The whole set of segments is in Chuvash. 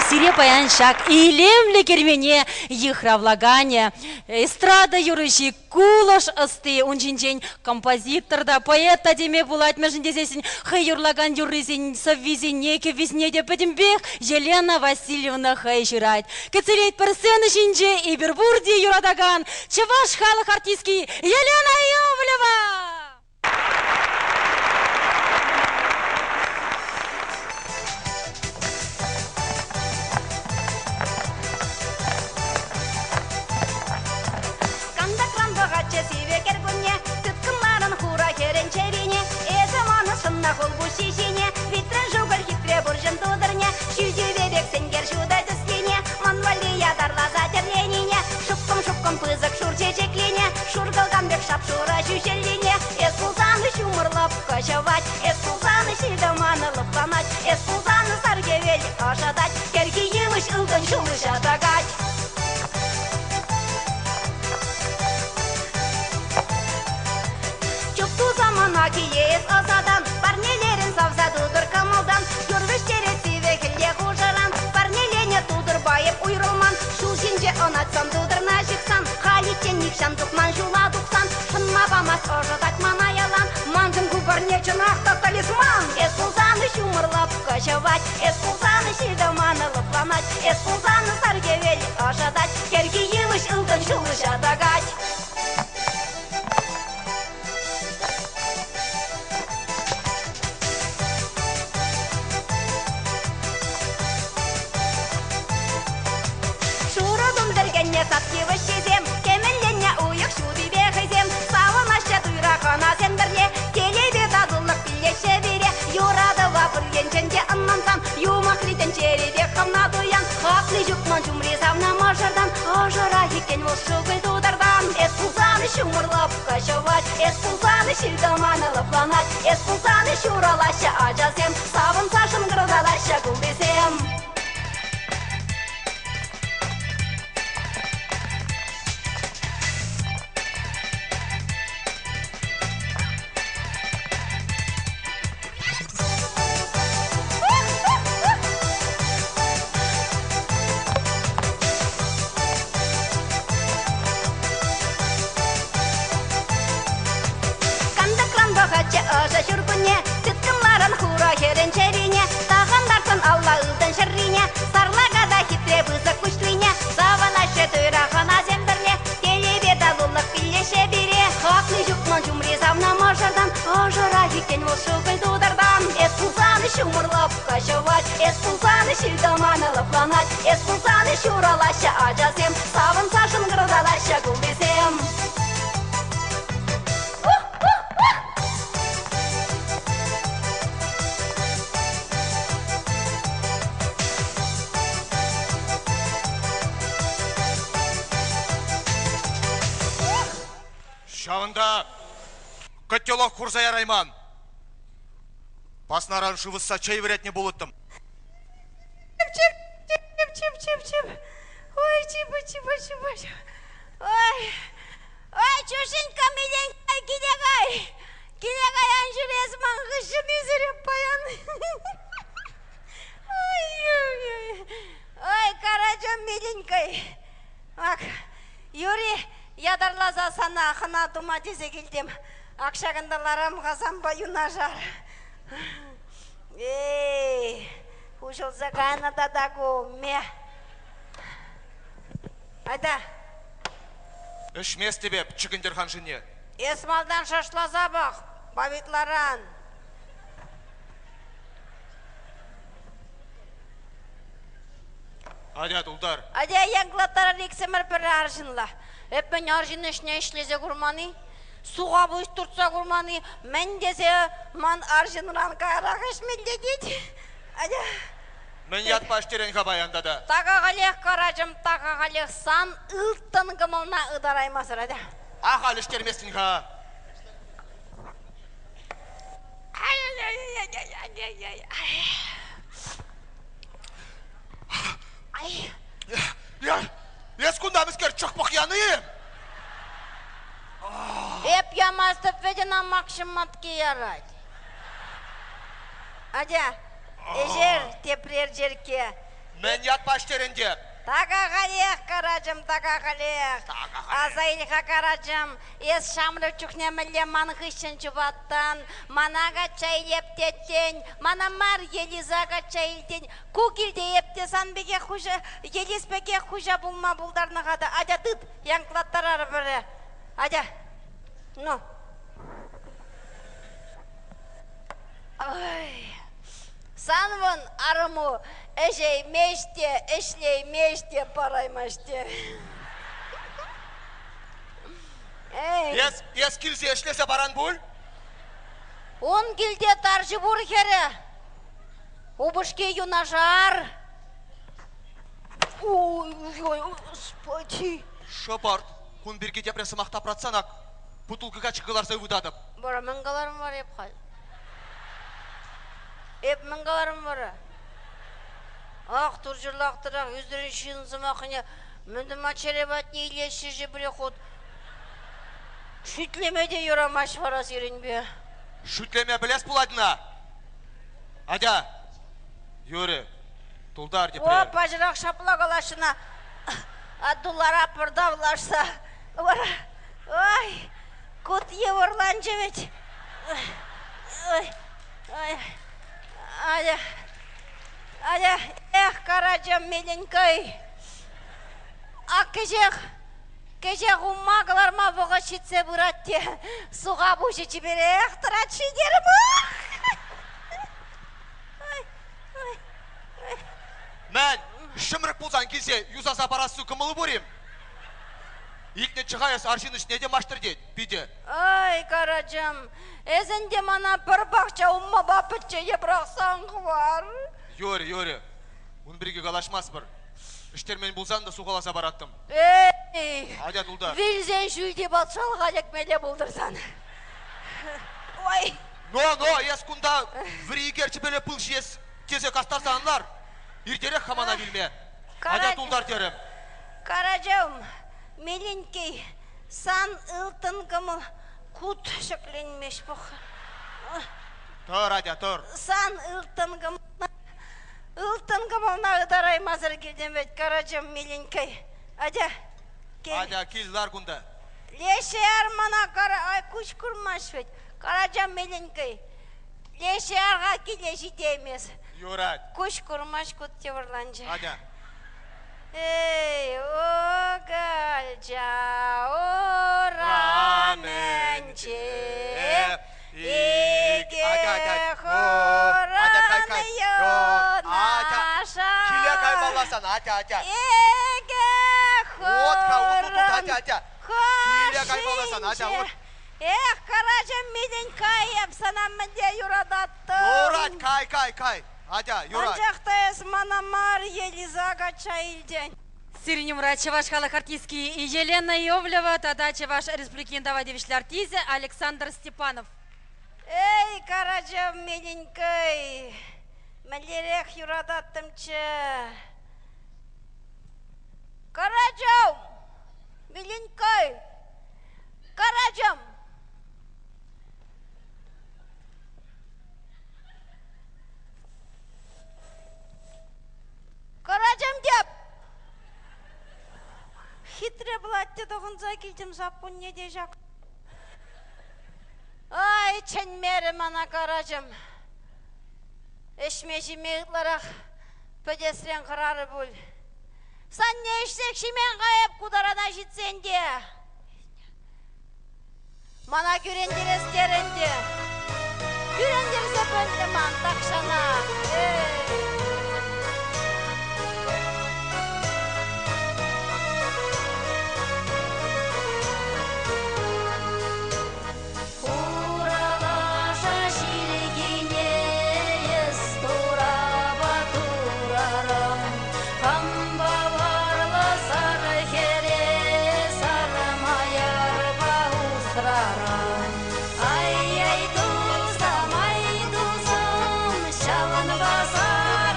Сире паян ҫак илемлӗ кермене йыхравлаканӗ, эстрада юрӑҫи, кулӑш ӑсти, ун ҫинчен композитор та, поэт та теме пулать, мӗншӗн тесессӗн хӑй юрлакан юррисен сӑввисене, кӗввисене те пӗтӗмпех Елена Васильевна хӑй ҫырать. Кӗтсе сцена ҫинче эпир пурте юратакан чӑваш халӑх артистки Елена Иовлева! Кантӑкран пӑхатчӗ сивӗ кӗркунне, тыткӑнларӑн хура хӗрӗн чӗрине. Эсӗ манӑн шӑннӑ хулпуҫҫи ҫине витрӗн шукӑль хитре пурҫӑн тутӑрне, ҫӳл тӳпе пек сенкер ҫутӑ тӗслине, ман валли ятарласа тӗрленине, шупкӑм-шупкӑм пысӑк шур чечеклине, шур кӑлкан пек шап-шурӑ ҫӳҫеллине. Эс пулсан ҫумӑр лӑпкӑ ҫӑвать, эс пулсан ҫил-тӑман лӑпланать, эс пулсан сар хӗвел ӑшӑтать, кӗрхи йывӑҫ ылтӑн ҫулҫӑ тӑкать. Чупту самана килес ӑсатан, парнелерӗн савса тутӑр кӑмӑлтан, юр вӗҫтерет сивӗ хӗлле хушӑран, парнеленӗ тутӑр пайӑп уйрӑлман, ҫул ҫинче ӑнатсан тутӑрна ҫыхсан, халиччен нихҫан тухман ҫула тухсан, шӑнма памасть ӑшӑтать мана ялан, маншӑн ку парне чӑнах та талисман. Эс пулсан ҫумӑр лӑпкӑ ҫӑвать, эс пулсан ҫил-тӑман лӑпланать, эс пулсан сар хӗвел ӑшӑтать, кӗрхи йывӑҫ ылтӑн ҫулҫӑ тӑкать. Шурӑ тум тӗркенне сад йывӑҫҫисем, кӗмӗлленнӗ уйӑх ҫутипе хӑйсем савӑнаҫҫӗ туйра хӑнасем пӗрле, телейпе татулӑх пиллеҫҫӗ пире. Юратӑва пур енчен те ӑнлансан, юмахри тӗнчери пек хӑвна туян. Хакли ҫук ман ҫумри савнӑ мӑшӑртан, ӑшӑрах иккен вӑл шукӑль тутартан. Эс пулсан ҫумӑр лӑпкӑ ҫӑвать, эс пулсан ҫил-тӑман лӑпланать, эс пулсан ҫуралаҫҫӗ ачасем, савӑнса шӑнкӑртатаҫҫӗ куллисем. Кантӑкран пӑхатчӗ ӑшӑ ҫуркунне, тыткӑнларӑн хура хӗрӗн чӗрине, тахӑнтартӑн алла ылтӑн ҫӗррине, сарлака та хитре пысӑк куҫлине, савӑнаҫҫӗ туйра хӑнасем пӗрле, телейпе татулӑх пиллеҫҫӗ пире. Хакли ҫук ман ҫумри савнӑ мӑшӑртан, ӑшӑрах иккен вӑл шукӑль тутартан. Эс пулсан ҫумӑр лӑпкӑ ҫӑвать, эс пулсан ҫил-тӑман лӑпланать, эс пулсан ҫуралаҫҫӗ ачасем, савӑнса шӑнкӑртатаҫҫӗ куллисем. Ҫавӑнта котелок хурса ярайман. Паснаран шыв ӑсса чей вӗретнӗ пулӑттӑм. Чип, чип, чип, чип, чип. Ой, чипа, чипа, чипа. Ой, ой, чушенька, миленькая, киле кай. Киле кай, ан ҫӳрес ман хыҫҫӑн ӳсӗреп паян. Ой, ой, ой. Ой, Карачам, миленькой. Ак, Юрий, ятарласа сана хӑна тума тесе килтӗм. Ак ҫакӑнта ларам-ха санпа юнашар. Эй, хуҫӑлса кайнӑ тата ку, ме. Айта. Ӗҫместӗп эп чӗкӗнтӗр ханшине. Эс малтан шашласа пӑх, павитларан. Атя тултар. Атя янклаттарар иксӗмӗр пӗр арҫынла. Эп мӗн арҫын ӗҫне ӗҫлесе курман-и? Суха пуҫ туртса курман-и? Мӗн тесе ман арҫынран каярах ӗҫмелле тет? Атя. Мӗн ятпа ӗҫтерен-ха паян тата? Така халех, Карачӑм, така халех сан ылтӑн кӑмӑлна ытараймасӑр, атя. Ахаль ӗҫтерместӗн-ха. Ай-яй-яй-яй-яй-яй-яй. Ай. Эс кунта мӗскер чӑх-пӑх яни? Эп ямастӑп вӗт ӑна Макҫӑм матки ярать. Атя, ӗҫер тепрер черкке. Мӗн ятпа ӗҫтерен те? Така халех, Карачӑм, така халех. Аса ил-ха, Карачӑм, эс ҫамрӑк чухне мӗнле ман хыҫҫӑн чупаттӑн, мана качча илеп теттӗн, мана мар, Елиса качча илтӗн. Ку килте эп те сан пекех хуҫа, Елис пекех хуҫа пулма пултарнӑ-ха та. Атя тыт, янклаттарар пӗрре. Атя. Ну. Ой. Сан вӑн арӑму ӗҫеймест те, ӗҫлеймест те, параймасть те. Эй. Эс, эс килсе ӗҫлесе паран пуль? Ун килте тарҫӑ пур хӗрӗ. Упӑшки юнашар. Ой, ой, господи. Шӑпӑрт, кун пирки тепре сӑмах тапратсан ак бутылка каччӑ кӑларса ывӑтатӑп. Вара мӗн каларӑм вара эп халь? Эп мӗн каларӑм вара? Ах, турҫӑрлахтӑрах ӳсӗрӗн ҫын сӑмахне мӗн тума чӗре патне илеҫҫӗ-ши пӗрехут? Шӳтлеме те юрамасть вара сирӗнпе. Шӳтлеме пӗлес пулать ӑна. Атя, юрӗ, тултар тепре. О, паҫӑрах ҫапла калаҫнӑ. Аттулара пӑртавлашса. Вара, ой, кут йывӑрланчӗ вӗт. Ой, ой, Аля, Аля, эх, Карачӑм, миленький. Ак кӗҫех, кӗҫех умма кӑларма вӑхӑт ҫитсе пырать те, суха пуҫӗ чиперех тӑрать-ши терӗм. Мӗн, ҫӗмрӗк пулсан килсе юсаса парассу кӑмӑлу пур-им? Илтнӗччӗ-ха эс арҫын ӗҫне те маҫтӑр тет, питӗ. Ай, Карачӑм, эс ӗнтӗ мана пӗр пахча уммапа пӗччене пӑрахсан хӑвар. Юрӗ, юрӗ. Ун пирки калаҫмастпӑр. Ӗҫтермен пулсан та сухаласа параттӑм. Эй! Атя тулта. Вилсен ҫӳлти патшалӑха лекмелле пултӑрсан. Ой! Но, но, эс кунта вӗри икерчӗпеле пыл ҫиес тесе кастарса ан лар. Иртерех-ха мана вилме. Атя тултар терӗм. Карачӑм, миленький, сан ылтӑн кӑмӑл кут ҫӗкленмест пӑх. Тӑр, атя, тӑр. Сан ылтӑн кӑмӑл ылтӑн кӑмӑлна ытараймасӑр килтӗм вӗт, Карачӑм, миленький. Атя, кил. Атя, кил, лар кунта. Лешӗ армана кара, ай, куҫ курмасть вӗт. Карачам миленький. Лешӗ арха киле ҫитеймес. Юрать. Куҫ курмасть, кут йывӑрланчӗ. Атя. Эй, укӑлча урамӗнче икӗ хуран юнашар. Киле каймалла сан, атя, атя. Икӗ Вот-ха, вот, вот, хуран атя, атя. Киле каймалла сан, атя, вот. Эх, Карачӑм, митӗн кай, эп сана мӗнле юрататтӑм. Юрать, кай, кай, кай. Атя, юрать. Анчах та эс мана мар, Елиза качча илтӗн. Сирӗн умра чӑваш халӑх артистки Елена Иовлева тата Чӑваш Республикин тава тивӗҫлӗ артисчӗ Александр Степанов. Эй, Карачӑм, миленький, мӗнлерех юрататтӑмччӗ. Карачӑм, миленький, Карачӑм! Карачӑм теп! Хитре платье тӑхӑнса килтӗм саппунне те ҫак. Ай, чӗнмерӗ мана Карачӑм. Ӗҫме-ҫиме ытларах пӗтесрен хӑрарӗ пуль. Санне ӗҫсех ҫимен-ха эп ку тарана ҫитсен те. Мана кӳрентерес терӗн те. Кӳрентерсе пӗлнӗ ман тахҫанах. Эй. Хуралаша ҫилкине эс турапа турарӑм, Хампа варлӑ сар хӗре сармаярпа усрарӑм. Ай-яй тусам, ай тусам, ҫавӑнпа сар.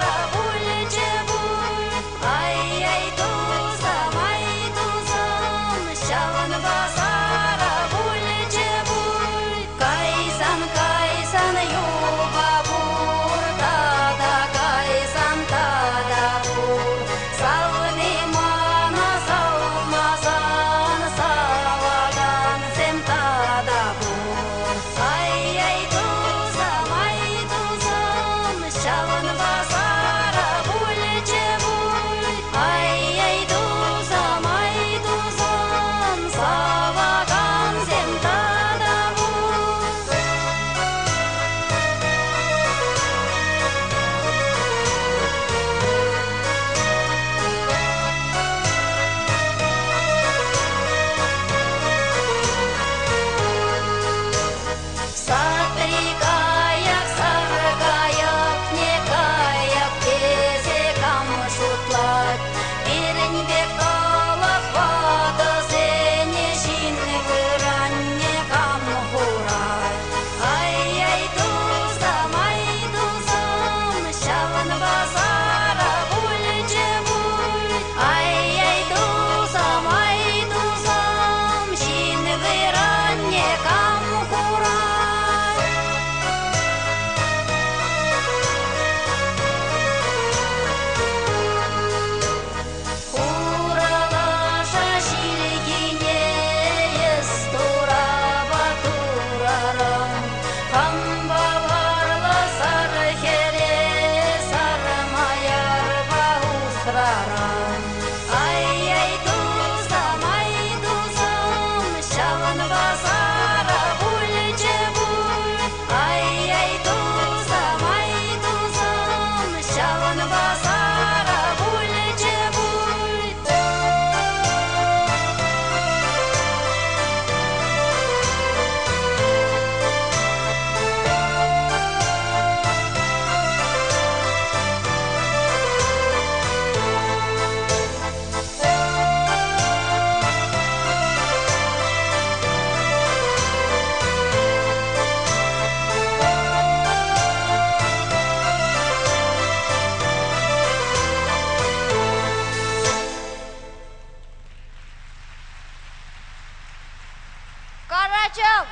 Карачӑм!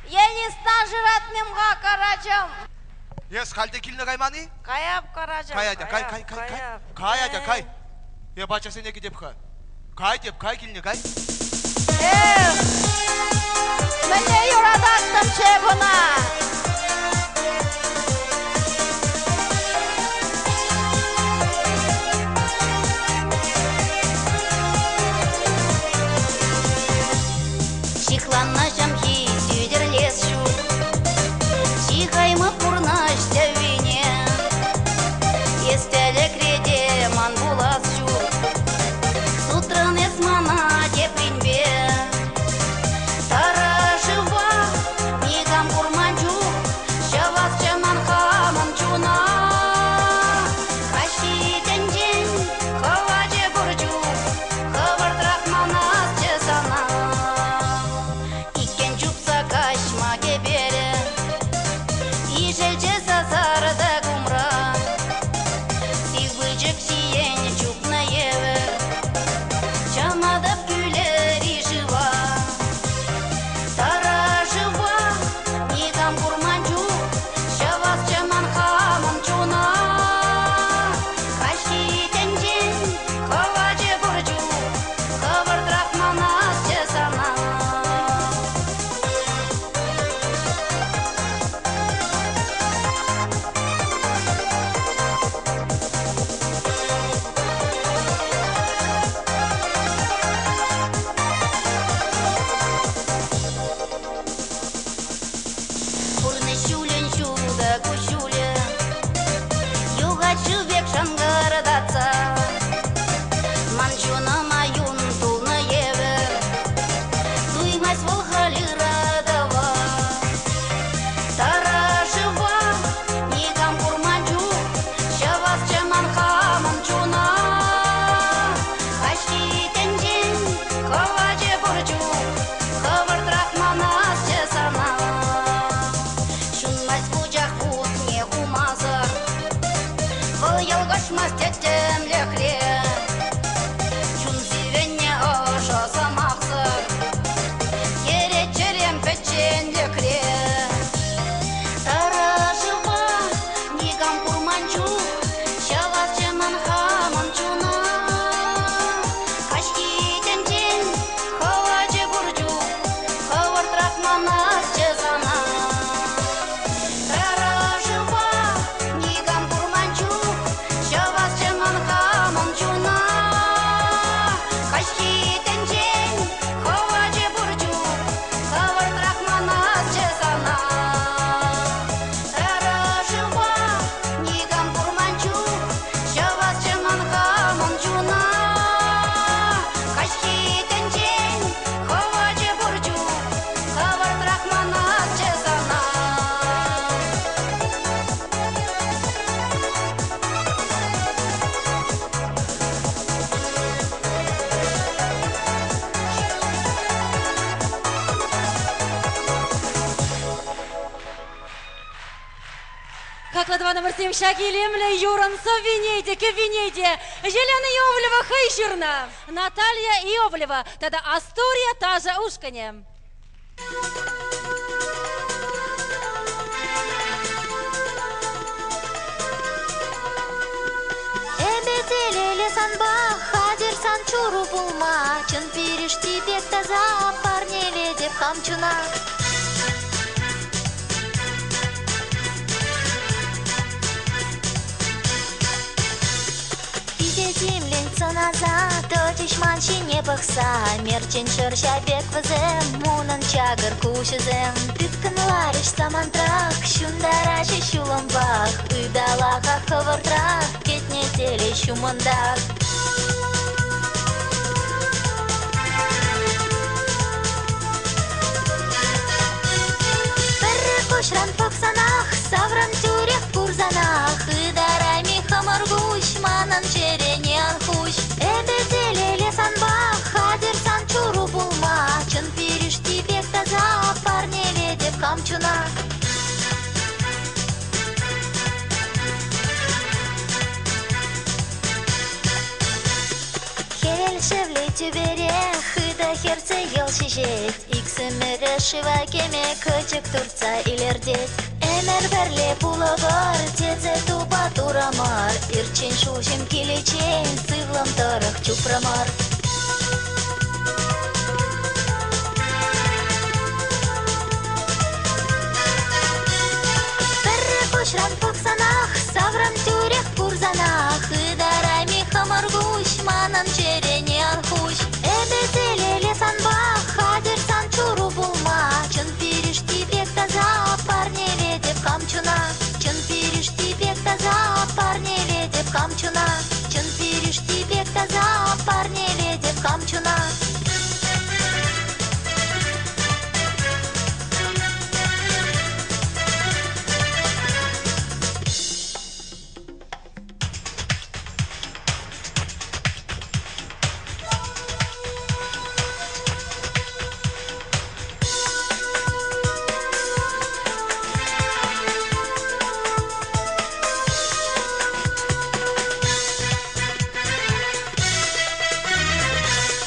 Елистан жыратним-ха, Карачӑм! Эс халь те килне кайман-и? Каяп, Карачӑм. Кай, атя, кай, кай, кай, кай. Кай, атя, кай. Эп ачасене кӗтеп-ха. Кай теп, кай килне, кай. Эх, мӗнле юрататтӑмччӗ эп ӑна! Ҫыхланнӑ ҫӑмхи сӳтӗрлес ҫук. Ҫыхаймӑп пурнӑҫ тӗввине. Эс тӗлӗкре те ман пулас ҫук. Сутрӑн эс мана тепринпе. Тӑрӑ шывпа никам курман чух ҫӑвасчӗ ман хамӑн чуна. Каҫхи тӗнчен хӑвачӗ пур чух хӑвӑртрах манасчӗ сана. Иккен чупса каҫма кӗперӗ ишӗлчӗ сасартӑк умра. Сив пылчӑк ҫиен чупнӑ евӗр чӑматӑп кӳлӗри шыва. Тӑрӑ шывпа никам курман чух ҫӑвасчӗ ман хамӑн чуна. Каҫхи тӗнчен хӑвачӗ пур чух хӑвӑртрах манасчӗ сана. Пурнӑҫ ҫулӗн ҫутӑ куҫҫулӗ юхать шыв пек шӑнкӑртатса. Ман чунӑма юн тулнӑ евӗр туймасть вӑл халь ыратӑва. Тӑрӑ шывпа никам курман чух ҫӑвасчӗ ман хамӑн чуна. Каҫхи тӗнчен хӑвачӗ пур чух хӑвӑртрах манасчӗ сана. Ҫунмасть вучах вутне хумасӑр, вӑл йӑлкӑшмасть тӗттӗмлӗхре. Чун сивӗннӗ ӑшӑ сӑмахсӑр, йӗрет чӗрем пӗчченлӗхре. Тӑрӑ шывпа никам курман чух ҫӑвасчӗ ман хамӑн чуна. Каҫхи тӗнчен хӑвачӗ пур чух хӑвӑртрах манасчӗ сана. Тӑрӑ шывпа никам курман чух ҫӑвасчӗ ман хамӑн чуна. Каҫхи тӗнчен хӑвачӗ пур чух хӑвӑртрах манасчӗ сана. Тӑрӑ шывпа никам курман чух ҫӑвасчӗ ман хамӑн чуна. Каҫхи тӗнчен хӑвачӗ пур чух хӑвӑртрах манасчӗ сана. Хаклӑ тӑванӑмӑрсем, ҫак илемлӗ юрӑн сӑввине те, кӗввине те Елена Иовлева хӑй ҫырнӑ. Наталья Иовлева тата Астория ташӑ ушкӑнӗ. Эпӗ телейлӗ санпа, хатӗр сан чуру пулма, чӑн пирӗшти пек таса парнелетӗп хам чуна. Питӗ тимлӗн сӑнаса тӑчӗҫ ман ҫине пӑхса. Мерчен шӑрҫа пек вӗсем, унӑн чакӑр куҫӗсем. Тыткӑнларӗҫ самантрах, ҫунтараҫҫӗ ҫулӑмпах. Ыталаха хӑвӑртрах, кӗтнӗ телей ҫумӑнтах. Пӗрре куҫран пӑхсанах, саврӑм тӳрех курсанах, ытарайми хӑмӑр куҫ, манӑн чӗрене ан хуҫ. Эпӗ телейлӗ санпа, хатӗр сан чуру пулма, чӑн пирӗшти пек таса парнелетӗп хам чуна. Хӗвел шевли тӳпере хытӑ. хӗрсе йӑл ҫиҫет, Иксӗмӗре шыва кӗме кӑчӑк туртса илӗртет. Ӗмӗр пӗрле пулӑпӑр тесе тупа турӑмӑр, Ирччен шуҫӑм киличчен сывлӑм тӑрӑх чупрӑмӑр. Пӗрре куҫран пӑхсанах, саврӑм тӳрех курсанах, Ытарайми хӑмӑр куҫ манӑн чӗрене ан хуҫ. Эпӗ телейлӗ санпа, хатӗр сан чуру пулма. Чӑн пирӗшти пек таса парнелетӗп хам чуна. Чӑн пирӗшти пек таса парнелетӗп хам чуна. Чӑн пирӗшти пек таса парнелетӗп хам чуна.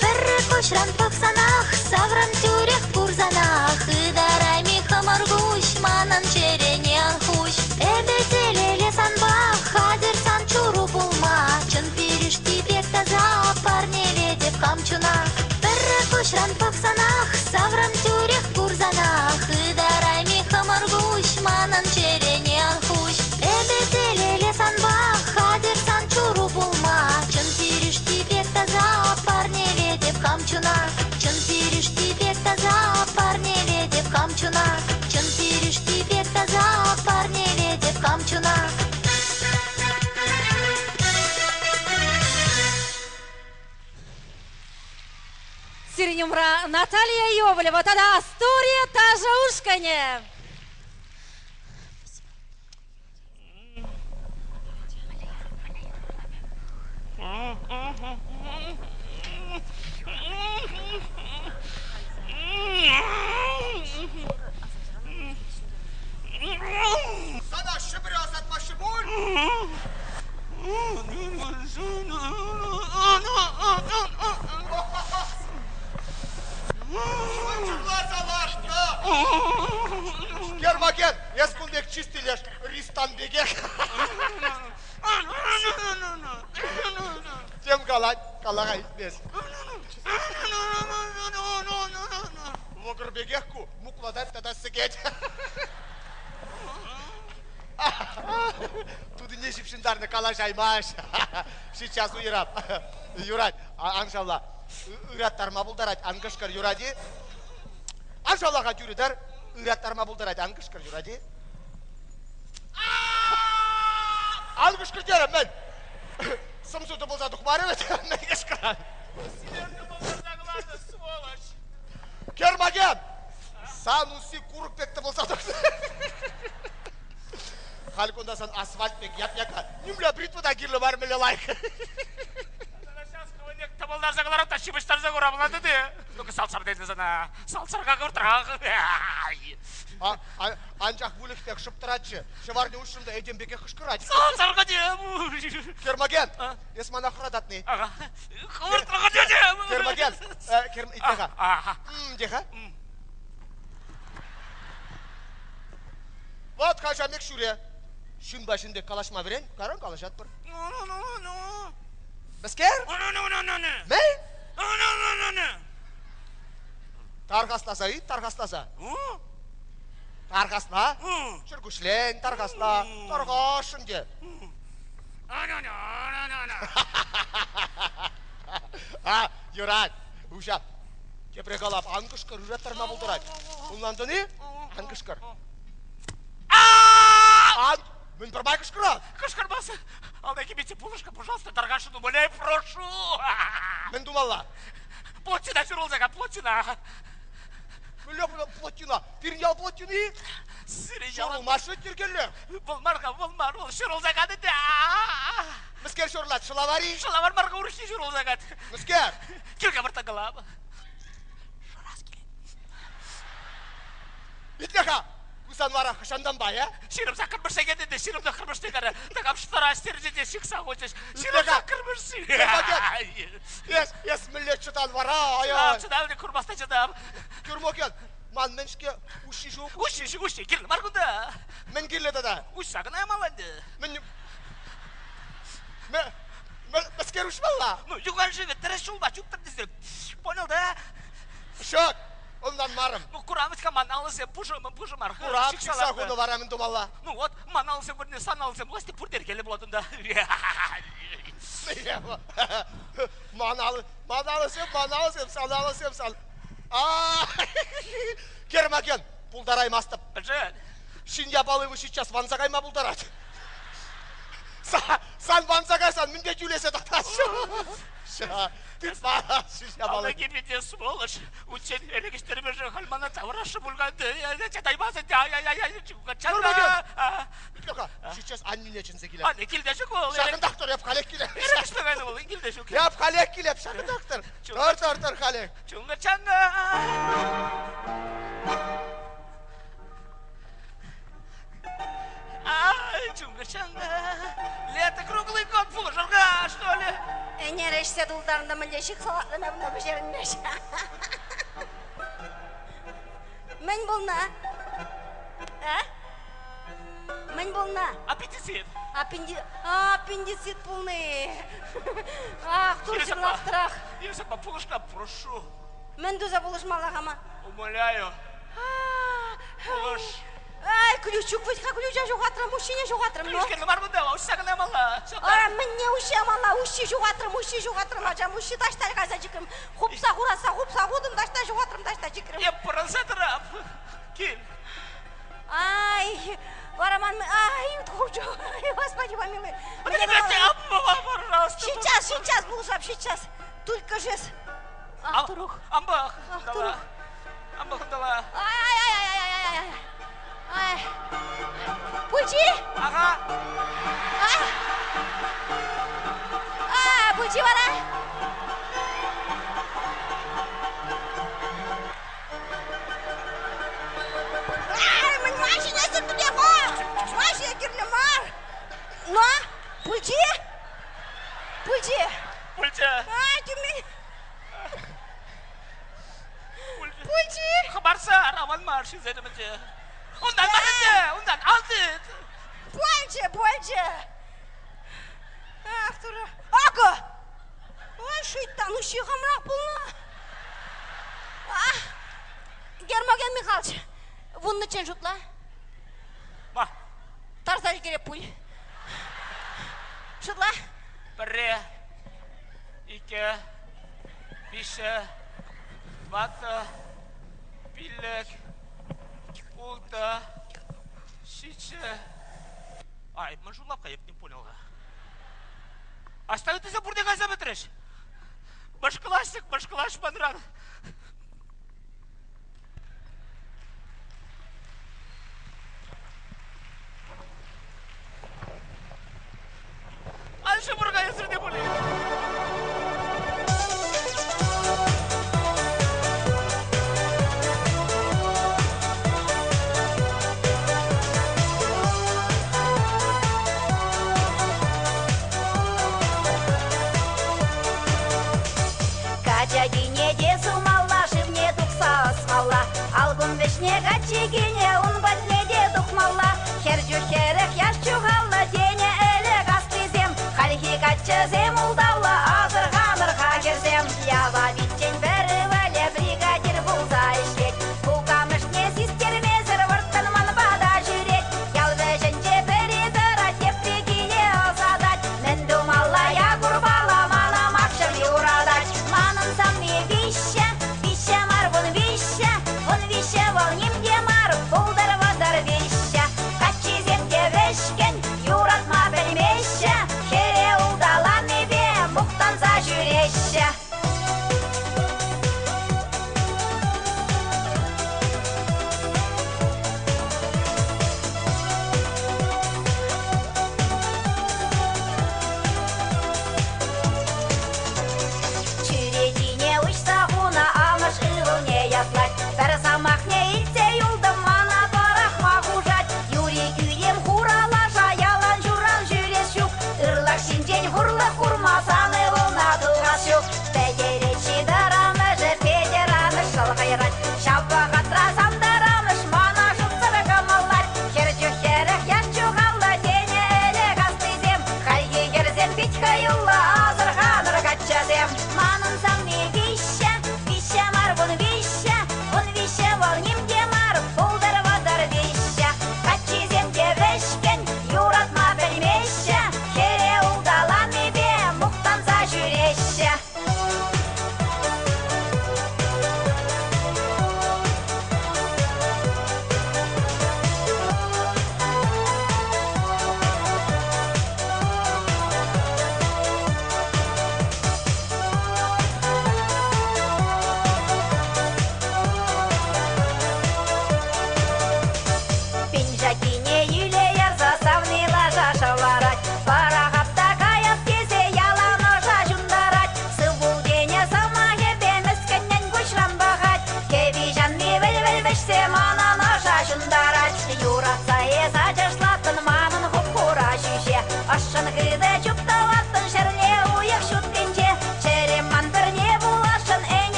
Пӗрре куҫран пӑхсанах, саврӑм тӳрех курсанах, Ытарайми хӑмӑр куҫ манӑн чӗрене ан хуҫ. Эпӗ телейлӗ санпа, хатӗр сан чуру пулма, Чӑн пирӗшти пек таса парнелетӗп хам чуна. Пӗрре куҫран пӑхсанах, саврӑм тӳрех курсанах, Ытарайми хӑмӑр куҫ манӑн чӗрене ан хуҫ. Эпӗ телейлӗ санпа, хатӗр сан чуру пулма, Чӑн пирӗшти пек таса парнелетӗп хам чуна. Чӑн пирӗшти пек таса парнелетӗп хам чуна. Чӑн пирӗшти пек таса парнелетӗп хам чуна. Сирӗн умра Наталья Иовлева тата Астурия ташӑ ушкӑнӗ. Сана Ҫӗпӗре ӑсатмаҫҫӗ пуль? Чурласа лартнӑ! Гермоген, эс кун пек чистилеш Ристан пекех. Тем калать, калаха илтмест. Вӑкӑр пекех ку, муклатать тата сӗкет. Тутине ҫыпҫӑнтарнӑ калаҫаймасть. Сейчас уйӑрап. Юрать, ан шавла. Ыраттарма пултарать, ан кӑшкӑр, юрать-и? Ан шавла-ха тӳрӗ тӑр. Ыраттарма пултарать, ан кӑшкӑр, юрать-и? Ан кӑшкӑр терӗм, мӗн? Сӑмсу тӑпӑлса тухмарӗ вӗт, мӗн кӑшкӑран? сволочь! Гермоген! Сан усси курӑк пек тӑпӑлса тухнӑ. Халь кунта сан асфальт пек яп-яка. Нимле бритва та кирлӗ мар, мӗнле лайӑх. Тӑпӑлтарса кӑларап та ҫыпӑҫтарса курамлатӑ те. Ну-ка, салцар тетӗн сана. Салцарга кӑртрах. Анчах выльӑх пек шӑп тӑратчӗ. Ҫӑварне уҫрӑм та этем пекех кӑшкӑрать. Салцарга те. Гермоген, эс мана хӑрататни. Ага. Хӑвӑртрах тете. Гермоген, итле-ха. Те-ха. Вот каҫамек ҫӳре. Ҫынпа ҫын пек калаҫма вӗрен, каран калаҫатпӑр. Мӗскер? Мӗн? Тархасласа ыйт, тархасласа. Тархасла. Чӗркуҫлен, тархасла. Тархасшӑн те. А, юрать. Уҫа. Тепре калап, ан кӑшкӑр, ыраттарма пултарать. Ӑнлантӑн-и? Ан кӑшкӑр. Ан, мӗн пӗрмай кӑшкӑрать? Кӑшкӑрмасӑр. Алла кибете пулӑшка, пожалуйста, тархасшӑн умоляю, прошу. Мӗн тумалла? Плотина ҫурӑлса ка, плотина. Мӗнле плотина? Пирӗн ял плотини? Сирӗн ял... Ҫурӑлмасть йӗркеллӗ. Вӑл мар-ха, вӑл мар, вӑл ҫурӑлса канӑ та. Мӗскер ҫурӑлать, шӑлавар-и? Шӑлавар мар-ха, урӑххи ҫурӑлса кать. Мӗскер? Кил-ха выртса калап. Шырас килет. Итле-ха! Сан вара хӑҫантанпа, э? 28-мӗш сехет ӗнтӗ, 29-мӗш текарӗ. Такам штара стерчӗ те ҫыхса хучӗҫ. 28-мӗш Эс, эс мӗнле чӑтан вара, ай-ай. Чӑтам, курмаста чӑтам. Гермоген, ман мӗн-ҫке уҫҫи ҫук? Уҫҫи ҫук, уҫҫи кирлӗ мар кунта. Мӗн кирлӗ тата? Уҫса кӑна ямалла ӗнтӗ. Мӗн... Мӗскер уҫмалла? Ну, юхан шывӗ тӗрӗс ҫулпа чуптӑр тесе. Понял, да? Ҫук, ӑнланмарӑм. Ну, курамӑч-ха ман алӑсем пушӑ, пушӑ мар. Курап, ҫыхса хунӑ вара мӗн тумалла? Ну вот, ман алӑсем вырӑнне сан алӑсем пулас те пурте йӗркеллӗ пулать унта. Ман алӑ, ман алӑсем, ман алӑсем, сан алӑсем, сан. А, Гермоген, пултараймастӑп. Мӗншӗн? Ҫын япали вы сейчас ванса кайма пултарать. Сан ванса кайсан мӗнпе тӳлесе татаҫҫӗ? Тытма Алла килнӗ сволочь. Унччен ӗлӗк ӗҫтермешӗн халь мана таврашшӑ пуль-ха. Чӑтаймасӑн те. Ай-яй-яй, Итле-ха, сейчас аннӳне чӗнсе килеп. Анне килте ҫук вӑл. Ҫакӑнтах тӑр, эп халех килеп. Эрех ӗҫме кайнӑ вӑл, килте ҫук. Эп халех килеп, ҫакӑнтах тӑр. Тӑр, тӑр, тӑр халех. Чунга-чанга. Ай, чунга-чанга. Лето круглый год пулӑшӑр-ха, что ли? Ӗнер ӗҫсе тултарнӑ мӗнле ҫыхса лартнӑ пӗҫерӗнмест. Мӗн пулнӑ? А? Мӗн пулнӑ? Аппендицит. Аппенди... Аппендицит пулнӑ. Ах, тур ҫырлахтӑрах. Юсапа, пулӑшма прошу. Мӗн туса пулӑшмалла хама? Умоляю. Пулӑш. Ай, ключук вӗт-ха ключа ҫухатрӑм, уҫҫине ҫухатрӑм. Ключ кирлӗ мар кунта, уҫса кӑна ямалла. А, мӗнне уҫҫи ямалла, уҫҫи ҫухатрӑм, уҫҫи ҫухатрӑм, ачам, уҫҫи таҫта кайса чикрӗм. Хупса хурасса хупса хутӑм, таҫта ҫухатрӑм, таҫта чикрӗм. Эп пӑрӑнса тӑрап. Кил. Ай, вара ман, ай, хучу, господи помилуй. Пожалуйста. Сейчас, сейчас, пулӑшап, сейчас. Только жес. Ах, турух. Амбах. Ах, турух. Амбах дала. Ай, ай, ай, ай, ай, ай, ай. Ай. Пульчи? Ага. А? А, пульчи вара? Ай, мӗн ма ҫитесӗр пӗте-ха? Ма ҫине кирлӗ мар. Но, пульчи? Пульчи? Пульчи. Ай, тӳмен. Пульчи? Хӑпарса аван мар ҫынсен умӗнче. Унтан мар ӗнтӗ, унтан ал тыт. Пульчӗ, пульчӗ. Ах, турӑ. Акӑ! Ой, шуйттан, уҫҫи хамрах пулнӑ. Гермоген Михайлович, вуннӑччен шутла. Ма. Тарса ӗлкӗреп пуль. Шутла. Пӗрре, иккӗ, виҫҫӗ, тӑваттӑ, пиллӗк, улттӑ, ҫиччӗ. Ай, мӗн шутлап-ха, эп не понял-ха. Аҫта ыттисем пурте кайса пӗтрӗҫ? Мӑшкӑлаҫ-тӑк, мӑшкӑлаҫ манран. Ан ҫумӑр каясӑр те пулин. Качакине те сумалла, шывне тухса ӑсмалла. Алкум вӗҫне каччикине ун патне те тухмалла. Хӗр чух хӗрӗх, яш чухаллӑ тенӗ ӗлӗк аслисем. Хальхи каччӑсем ултавлӑ, асӑрханӑр-ха, хӗрсем. Яла витчен пӗр ывӑлӗ бригадир пулса ӗҫлет. Кукамӑшне систермесӗр вӑрттӑн ман пата ҫӳрет. Ял вӗҫӗнче пӗри тӑрать, тепри киле ӑсатать. Мӗн тумалла Якурпала, мана макҫӑм юратать. Манӑн савни виҫҫӗ, виҫҫӗ мар 13, 13 вӑл ним те мар, пултӑр 33. Каччисем те вӗҫкӗн, юратма пӗлмеҫҫӗ, хӗре улталанипе.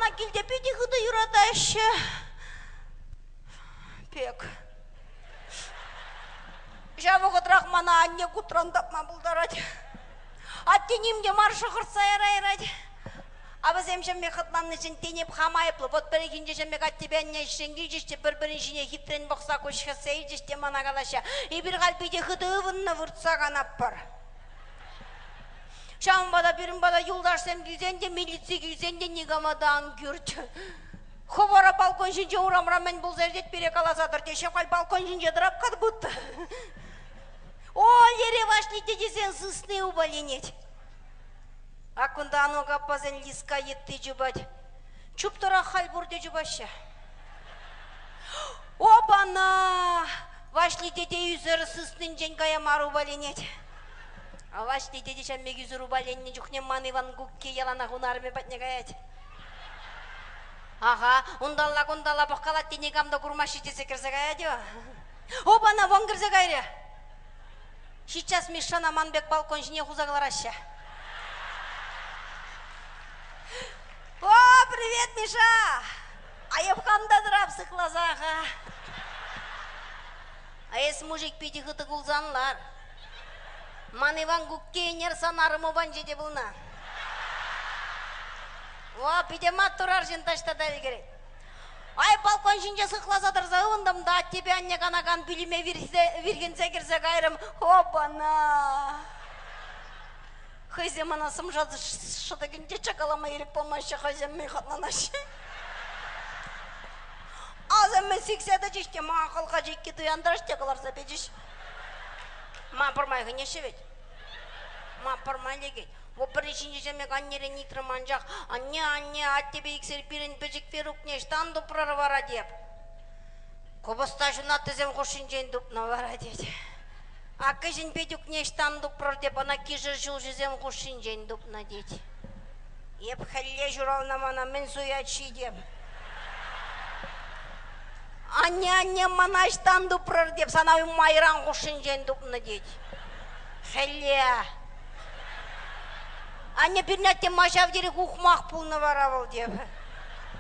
Мана килте питӗ хытӑ юратаҫҫӗ. Пек. Ҫав вӑхӑтрах мана анне кутран тапма пултарать. Атте ним те мар шӑхӑртса ярайрать. А вӗсем ҫемме хӑтланнишӗн тен эп хам айӑплӑ. Вӑт пӗррехинче ҫемме аттепе анне ӗҫрен килчӗҫ те пӗр-пӗрин ҫине хитрен пӑхса куҫ хӗссе илчӗҫ те мана калаҫҫӗ. Эпир халь питӗ хытӑ ывӑннӑ выртса канатпӑр. Ҫавӑнпа та пирӗн пата юлташсем килсен те, милици килсен те никама та ан кӳрт. Хӑв вара балкон ҫинче урамра мӗн пулса иртет пире каласа тӑр теҫҫӗ. Халь балкон ҫинче тӑрап как будто. О, лере Ваҫли тетесен сысни упаленет. А кунта Анук аппасен Лиска йытти чупать. Чуптӑрах халь пурте чупаҫҫӗ. Опана! Ваҫли тете ӳсӗр сыснинчен кая мар упаленет. Ваҫли тете ҫав пек ӳсӗр упаленнӗ чухне ман Иван кукки яланах ун арӑмӗ патне каять. Аха, унталла-кунталла пӑхкалать те никам та курмасть тесе кӗрсе каять-и? Опана, вон кӗрсе кайрӗ. Ҫиччас Мишшана ман пек балкон ҫине хуса кӑлараҫҫӗ. О, привет, Миша! А эп хам та тӑрап сыхласа-ха. А эс, мужик, питӗ хытӑ кулсан лар. Ман Иван кукки ӗнер сан арӑму панче те пулнӑ. О, питӗ маттур арҫын таҫта та ӗлкӗрет. Ай, балкон ҫинче сыхласа тӑрса ывӑнтӑм та аттепе анне канакан пӳлӗме вирхӗнсе кӗрсе кайрӑм. Опа-на! Хӑйсем мана сӑмса шӑтӑкӗнче чакалама ирӗк памаҫҫӗ, хӑйсем мӗн хӑтланаҫҫӗ. Асӑмӗ сиксе тӑчӗҫ те мана хӑлха чикки туянтарӗҫ те кӑларса печӗҫ. Ма пӗрмай хӗнеҫҫӗ вӗт. Ма пӗрмай лекет. Вӑл пӗрре ҫинче ҫемек аннерен ыйтрӑм, анчах анне, анне, аттепе иксӗр пирӗн пӗчӗк Верукне ӑҫтан тупрӑр вара теп. Купӑста ҫунаттисем хушшинчен тупнӑ вара тет. А кӗҫӗн Петюкне ӑҫтан тупрӑр теп, ӑна кишӗр ҫулҫисем хушшинчен тупнӑ тет. Эп хӗлле ҫуралнӑ мана мӗн суять-ши теп. Анне, анне, мана ӑҫтан тупрӑр теп, сана майран хушшинчен тупнӑ тет. Хӗлле. Анне пирӗн атте ма ҫав тери ухмах пулнӑ вара вӑл теп.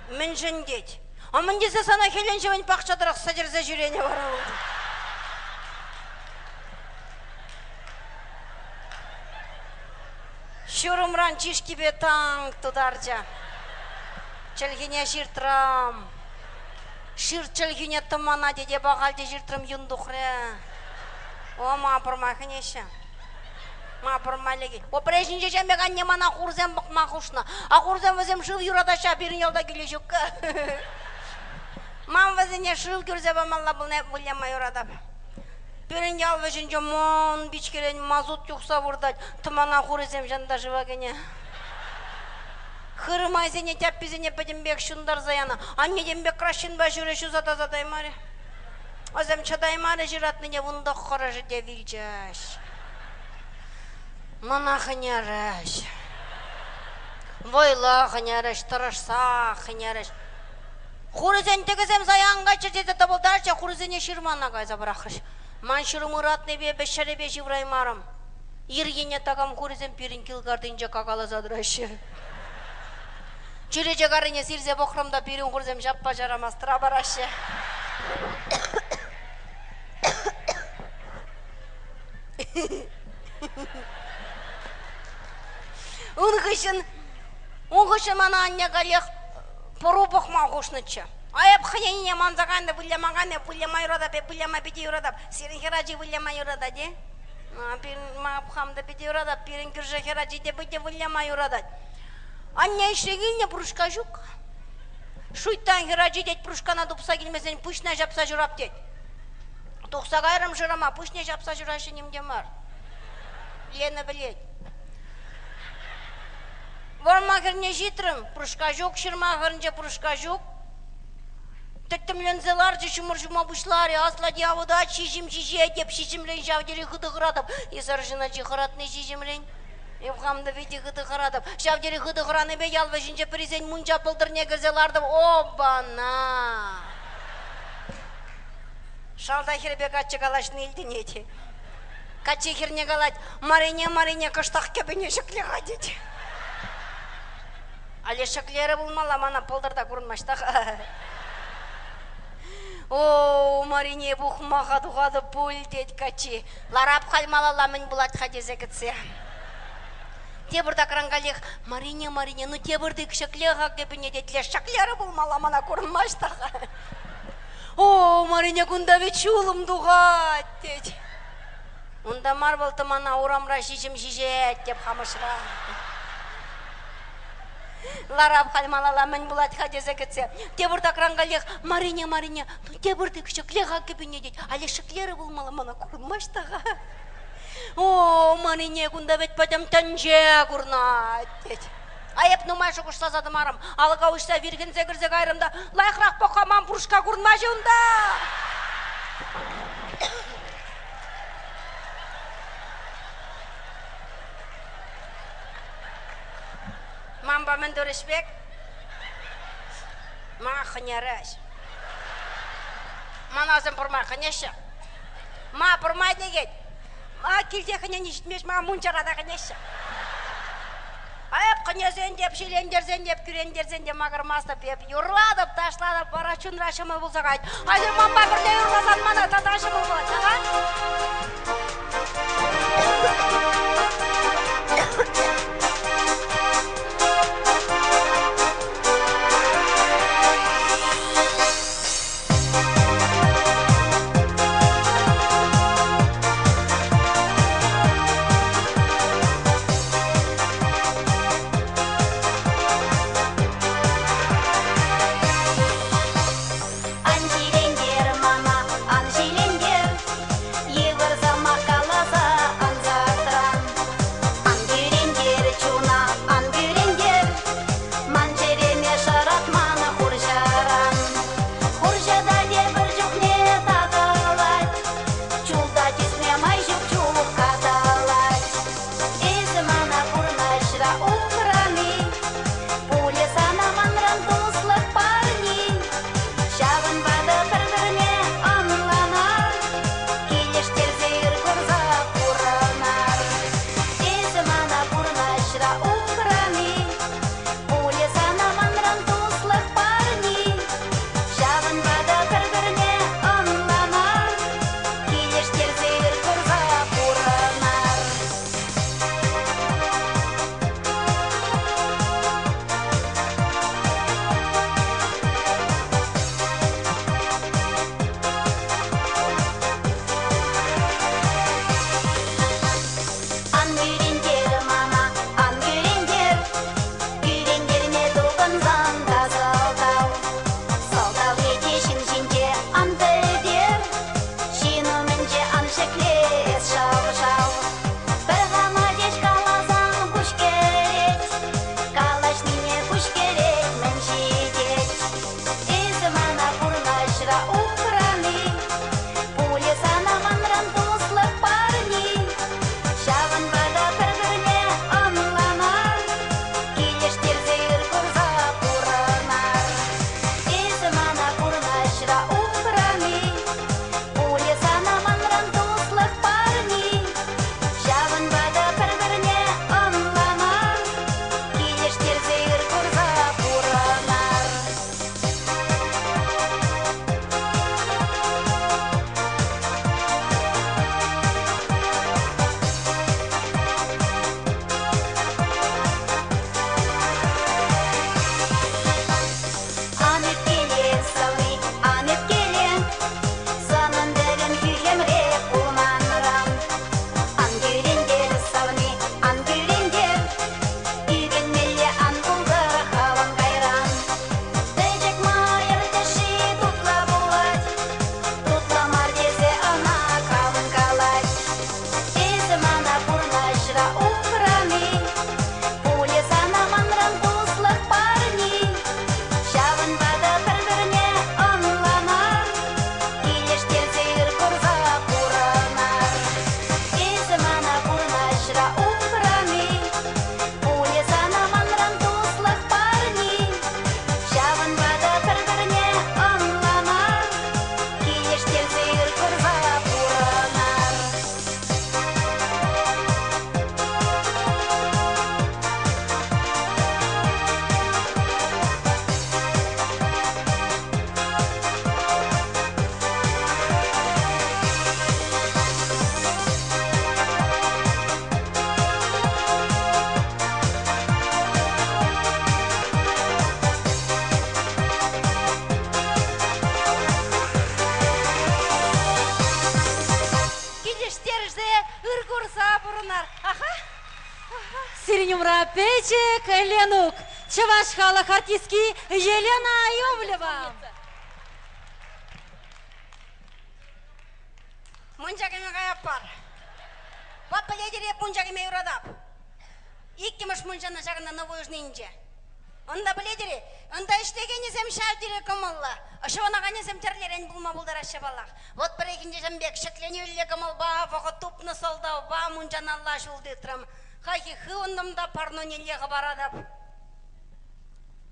Мӗншӗн тет. А мӗн тесе сана хӗлӗн-ҫӑвӗн пахча тӑрӑх сӗтӗрсе ҫӳренӗ вара вӑл тет. Ҫурӑмран чышкипе танк тутарчӗ. Чӗлхине ҫыртрӑм. Ҫырт чӗлхине тӑмана тете ахаль те ҫыртрӑм, юн тухрӗ. О, ма пӑрма хӗнеҫҫӗ. Ма пӑрма лекет. О, пӗрре ҫинче ҫам пек анне мана хурсем пӑхма хушнӑ. А хурсем вӗсем шыв юратаҫҫӗ, а пирӗн ялта киле ҫук. Ман вӗсене шыв кӳрсе памалла пулнӑ, эп выляма юратап. Пирӗн ял вӗҫӗнче мӑн пичкерен мазут юхса выртать, тӑмана хурӗсем ҫанта шыва кӗнӗ. Хырӑмайсене, тяпписене пӗтӗмпех ҫунтарса янӑ. Анне тем пек краҫҫынпа ҫӳрӗ ҫуса тасатаймарӗ. Вӗсем чӑтаймарӗҫ ыратнине вунтӑххӑрӑшӗ те вилчӗҫ. Мана хӗнерӗҫ. Вӑйлӑ хӗнерӗҫ, тӑрӑшсах хӗнерӗҫ. Хурӗсен тӗкӗсем сая ан кайччӑр тесе тӑпӑлтарчӗ, хурӗсене ҫырмана кайса пӑрахрӗҫ. Ман ҫурӑм ыратнипе эпӗ ҫӗрӗпе ҫывраймарӑм. Ир енне такам хурӗсем пирӗн кил картинче какаласа тӑраҫҫӗ. Чӳрече каррине сирсе пӑхрӑм та пирӗн хурсем ҫаппа-ҫарамас тӑра параҫҫӗ. Ун хыҫҫӑн, ун хыҫҫӑн мана анне каллех пӑру пӑхма хушнӑччӗ. А эп хӑйне манса кайнӑ, выляма кайнӑ, выляма юратап, эп выляма питӗ юратап. Сирӗн хӗр ачи выляма юратать-и? Пирӗн, ма хам та питӗ юратап, пирӗн кӳршӗ хӗр ачи те питӗ выляма юратать. Анне ӗҫре килнӗ, прушка ҫук. Шуйттан хӗр ачи тет, прушкана тупса килмесен пуҫна ҫапса ҫурап тет. Тухса кайрӑм шырама, пуҫне ҫапса ҫураҫҫӗ ним те мар. Лена пӗлет. Вӑрман хӗрне ҫитрӗм, прушка ҫук, ҫырма хӗрӗнче прушка ҫук. Тӗттӗмленсе ларчӗ, ҫумӑр ҫума пуҫларӗ. Аслати авӑтать, ҫиҫӗм ҫиҫет, эп ҫиҫӗмрен ҫав тери хытӑ хӑратӑп. Эс арҫын ачи хӑратни ҫиҫӗмрен. Эп хам та питӗ хытӑ хӑратӑп. Ҫав тери хытӑ хӑранипе ял вӗҫӗнче пӗрисен мунча пӑлтӑрне кӗрсе лартӑм. Опа-на! Шалта хӗрпе каччӑ калаҫни илтӗнет. Каччи хӗрне калать, Марине, Марине, кӑштах кӗпӗне ҫӗкле-ха, тет. Але ҫӗклерӗ пулмалла, мана пӑлтӑрта курӑнмасть та-ха. О, Марине пухмаха тухатӑп пуль, тет каччи. Ларап халь малалла мӗн пулать-ха тесе кӗтсе. Тепӗртакран каллех Марине, Марине, ну тепӗртик ҫӗкле-ха кӗпине тет. Леш ҫӗклерӗ пулмалла, мана курӑнмасть та-ха. О, Марине, кунта вӗт ҫулӑм тухать, тет. Унта мар вӑл тӑмана урамра ҫиҫӗм ҫиҫет, теп хамӑшра. Ларап халь малалла мӗн пулать-ха тесе кӗтсе. Тепӗртакран каллех Марине, Марине, ну тепӗртик ҫӗкле-ха кӗпине тет. Але ҫӗклерӗ пулмалла, мана курӑнмасть та-ха. О, Марине, кунта вӗт пӗтӗм тӗнче курнать, тет. А эп нумай шухӑшласа тӑмарӑм. Алӑка уҫса вирхӗнсе кӗрсе кайрӑм та лайӑхрах пӑх-ха, ман пуршка курӑнмасть унта. Манпа мӗн турӗҫ пек? Ма хӑнярӗҫ. Манасем пурма хӑнеҫҫӗ. Ма пурма текет. Ма килте хӑнени ҫитмест, ма мунчара та хӑнеҫҫӗ. Эп хӑнесен те, ҫилентерсен те, кӳрентерсен те макӑрмастӑп. Эп юрлатӑп, ташлатӑп, вара чунра ҫӑмӑл пулса каять. Атьӑр манпа пӗрле юрласан мана тата ҫӑмӑл пулать, ага. Ан ҫилентер мана, ан ҫилентер, йывӑр сӑмах каласа ансатран. Сирӗн умра пӗчӗк Ленук, чӑваш халӑх артистки Елена Иовлева. Мунча кӗме каяппар. Ват пӗлетӗр эп мунча кӗме юратап. Иккӗмӗш мунчана ҫакӑнта Новоюжнинче. Унта пӗлетӗр-и, унта ӗҫлекенӗсем ҫав тери кӑмӑллӑ, ҫӑвӑнаканӗсем тӗрлӗрен пулма пултараҫҫӗ паллах. Вӑт пӗррехинче ҫын пек ҫӗкленӳллӗ кӑмӑлпа вӑхӑт тупнӑ сӑлтавпа мунчаналла ҫул тытрӑм. Хайхи хывӑнтӑм та парнонелле хӑпаратӑп.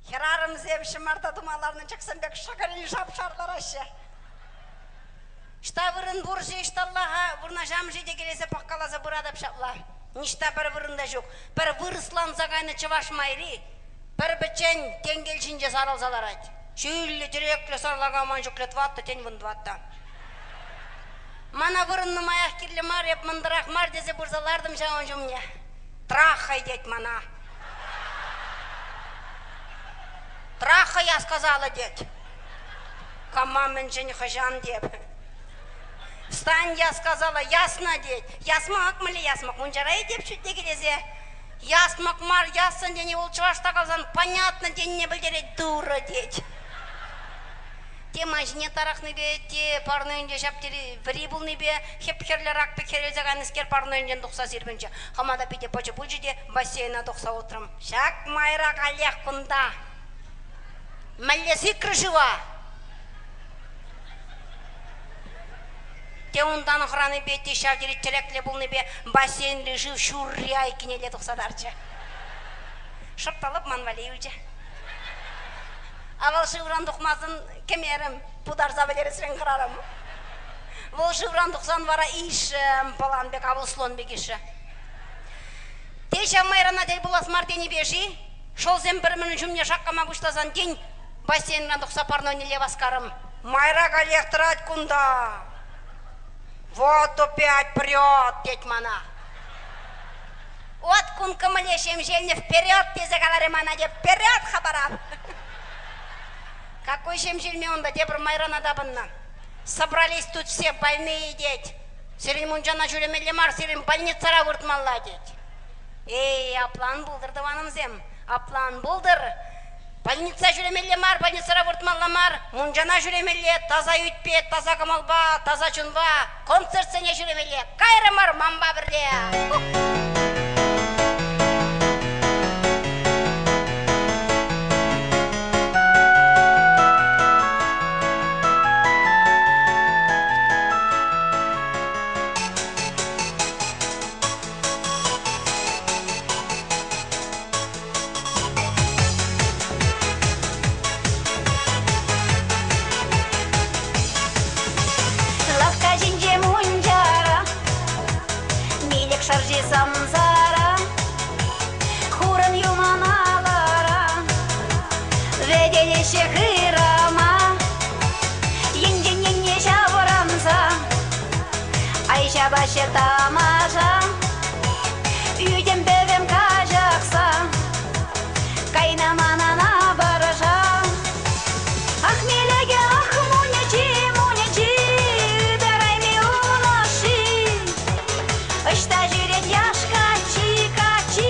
Хӗрарӑмсем ҫӑмарта тума ларнӑ чӑхсем пек шӑкӑрин шап-шар лараҫҫӗ. Ӑҫта вырӑн пур-ши, ӑҫталла-ха вырнаҫам-ши текелесе пӑхкаласа пыратӑп ҫапла. Ниҫта пӗр вырӑн та ҫук. Пӗр вырӑсланса кайнӑ чӑваш майри пӗр пӗччен тенкел ҫинче сарӑлса ларать. Ҫӳллӗ, тӗреклӗ, сарлака ман чухлӗ тӑваттӑ, тен, вунтӑватта. Мана вырӑн нумаях кирлӗ мар, эп мӑнтӑрах мар тесе пырса лартӑм ҫавӑн ҫумне. Трахай тет мана. Трахая сказала тет. Кама мӗншӗн хӑҫан теп. Встань, я сказала, ясно тет. Ясмӑк мӗнле ясмӑк? Мунчара-и теп шӳтлекелесе. Ясмӑк мар, яссӑн тени вӑл чӑвашла каласан понятно тенине пӗлтерет Турӑ тет. Те ман ҫине тарӑхнипе, те парнойӗнче ҫап тери вӗри пулнипе хӗп-хӗрлӗ рак пек хӗрелсе кайнӑскер парнойӗнчен тухса сирпӗнчӗ. Хама та питӗ пӑчӑ пулчӗ те бассейна тухса утрӑм. Ҫак майра каллех кунта. Мӗнле сикрӗ шыва? Те унтан хӑранипе, те ҫав тери тӗреклӗ пулнипе бассейнри шыв ҫурри айккинелле тухса тарчӗ. Шӑп та лӑп ман валли юлчӗ. Авал шывран тухмасан кӗмерӗм, путарса вӗлересрен хӑрарӑм. Вӑл шывран тухсан вара ишрӗм, пӑлан пек, авал слон пек ишрӗ. Те ҫав майрана тӗл пулас мар тенипе-ши, шӑлсем пӗр-пӗрин ҫумне шаккама пуҫласан тин бассейнран тухса парнонелле васкарӑм. Майра каллех тӑрать кунта. Вот опять прет, тет мана. Вот кун кӑмӑлӗ ҫемҫелнӗ вперед тесе каларӗ мана те вперед хӑпарап. Какой ҫемҫелме унта тепӗр майрана тапӑннӑ. Собрались тут все больные тет. Сирӗн мунчана ҫӳремелле мар, сирӗн больницӑра выртмалла тет. Эй, аплан пултӑр, тӑванӑмсем, аплан пултӑр. Больница ҫӳремелле мар, больницӑра выртмалла мар, мунчана ҫӳремелле, таса ӳтпе, таса кӑмӑлпа, таса чунпа концертсене ҫӳремелле. Кайрӑмӑр манпа пӗрле! Лавкка ҫинче мунчара, милӗк шӑрши сӑмсара, хурӑн юман алӑра, вӗтелеҫҫӗ хырӑма, енчен енне ҫаврӑнса, ай ҫапаҫҫӗ тамаша. Ӳтӗм-пӗвӗм каҫӑхса кайнӑ манӑн апӑрша. Ах, милӗке, ах, мунечи, мунечи, ытарайми ун ӑшши. Ӑҫта ҫӳрет яш каччи, каччи,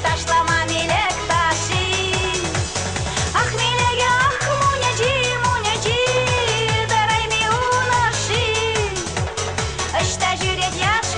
ташлама милӗк ташши. Ах, милӗке, ах, мунечи, мунечи, ытарайми ун ӑшши. Ӑҫта ҫӳрет яш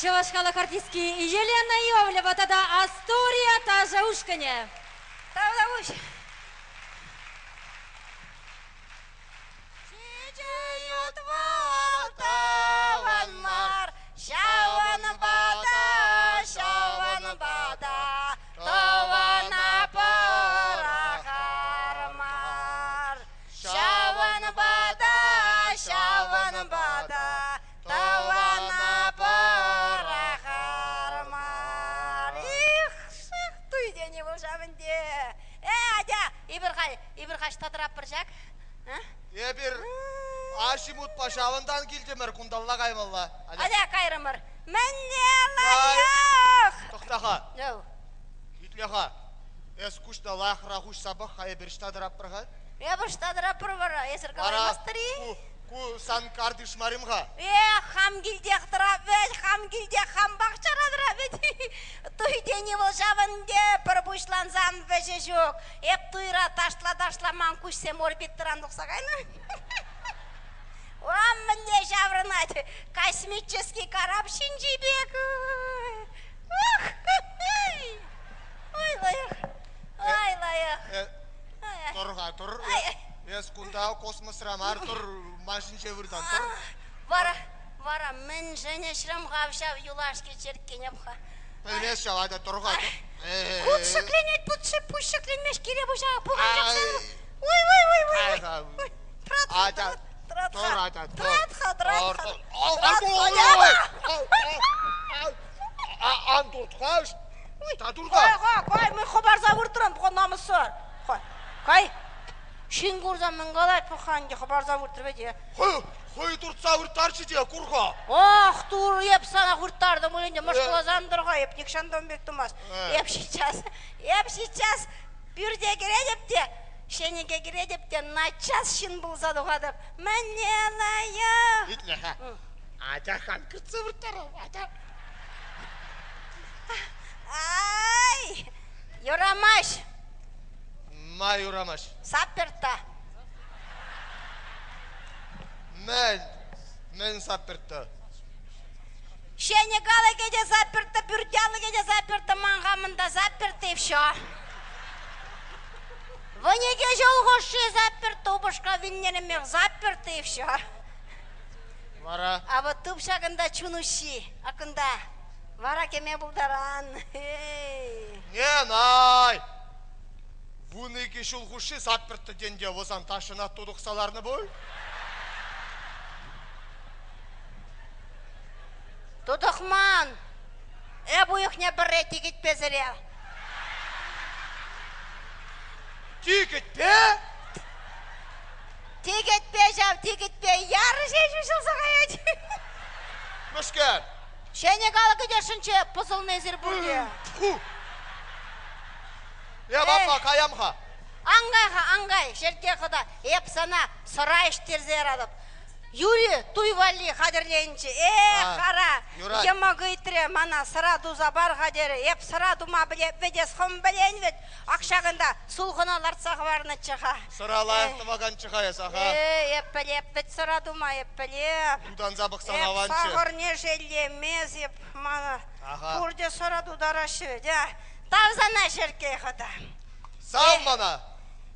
Чӑваш халӑх артистки Елена Иовлева тата Астория ташӑ ушкӑнӗ. Тавтапуҫ. Ҫичӗ ют вӑл тӑван мар, ҫавӑнпа та, ҫавӑнпа та тӑвана пӑрахар мар. Ҫавӑнпа та, ҫавӑнпа та тӑвана пӑрахар мар. Их, шых туй тени вӑл ҫавӑнте. Э, атя, эпир халь, эпир халь ӑҫта тӑратпӑр ҫак? Эпир Аҫимутпа ҫавӑнтан килтӗмӗр, кунталла каймалла. Атя, кайрӑмӑр. Мӗнле лайӑх! Тӑхта-ха. Итле-ха. Эс куҫна лайӑхрах уҫса пӑх-ха, эпир ӑҫта тӑратпӑр-ха? Эпир ӑҫта тӑратпӑр вара? Эсир калаймастӑр-и? Ку сан картиш мар-им-ха? Эх, хам килтех тӑрап вӗт, хам килтех, хам пахчара тӑрап вӗт. Туй тени вӑл ҫавӑн те пӗр пуҫлансан вӗҫӗ ҫук. Эп туйра ташла-ташла ман куҫсем орбитӑран тухса кайнӑ. Урам мӗнле ҫаврӑнать, космический карап ҫинчи пек. Ой, лайӑх, ай, лайӑх. Тӑр-ха, тӑр. Эс кунта космосра мар, тӑр, ман ҫинче выртан, тӑр. Вара, вара мӗншӗн ӗҫрӗм-ха ҫав юлашки черккене-ха? Пӗлмест ҫав, атя, тӑр-ха. Кут ҫӗкленет, пут пуҫ ҫӗкленмест, киле пуҫа пукан ҫапсан. Ой, ой, ой, ой, ой. Атя, тӑр, атя, тӑр. Тӑрат-ха, тӑрат-ха. Ан турт-ха, Та турта. Кай, кай, кай, мен хӑпарса выртрӑм, намӑссӑр. Кай, ҫын курсан мӗн калать, пӑх-ха ӗнтӗ, хӑпарса выртрӗ вӗт. Хӑй, хӑй туртса вырттарчӗ те, кур-ха. Ах, тур, эп сана вырттартӑм ӗнтӗ, мӑшкӑласан тӑр-ха, эп нихҫан та ун пек тумас. Эп сейчас, эп сейчас пӳрте кӗретӗп те, ҫенӗке кӗретӗп те, наччас ҫын пулса тухатӑп. Мӗнле лайӑх! Итле-ха, атя хам кӗртсе вырттарам, атя. Ай, юрамасть. Ма юрамасть? Саперта. Мӗн? Мӗн саперта? Ҫӗнӗ алӑкӗ те заперто, пӳрт алӑкӗ те заперто, ман хамӑн та заперто и все. Вӑнеке ҫул хушши заперто, упӑшка вилнӗренех заперто и все. Вара? А вот туп ҫакӑнта чун уҫҫи, акӑнта. Вара кӗме пултаран. Не, най! 12 ҫул хушши саппӑрттӑ тенте вӑсан ташшӑна тутӑхса ларнӑ пуль? Тутӑхман. Эп уйӑхне пӗрре тикӗтпе сӗре. Тикӗтпе? Тикӗтпе ҫав, тикӗтпе яр ҫеҫ уҫӑлса каять. Мӗскер? Ҫӗнӗ калӑк кӗтесшӗнччӗ, пӑсӑлнӑ эсир пурте. Фу! Эп аппа каям-ха. Ан кай-ха, ан кай, Шеркке хӑта, эп сана сӑра ӗҫтерсе яратӑп. Юрӗ, туй валли хатӗрленчӗ. Эх, ара, йӑмӑк ыйтрӗ мана сӑра туса пар-ха терӗ. Эп сӑра тума пӗлеп вӗт, эс хӑм пӗлен вӗт. Ак ҫакӑнта сулхӑна лартса хӑварнӑччӗ-ха. Сӑра лайӑх тӑваканччӗ-ха эс, аха. Э, эп пӗлеп вӗт сӑра тума, эп пӗлеп. Тутанса пӑхсан Эп аванччӗ. сахӑрне шеллемес эп мана. Аха. Пурте сӑра тутараҫҫӗ вӗт, а. Тав сана, Шерккей хӑта. Сав мана.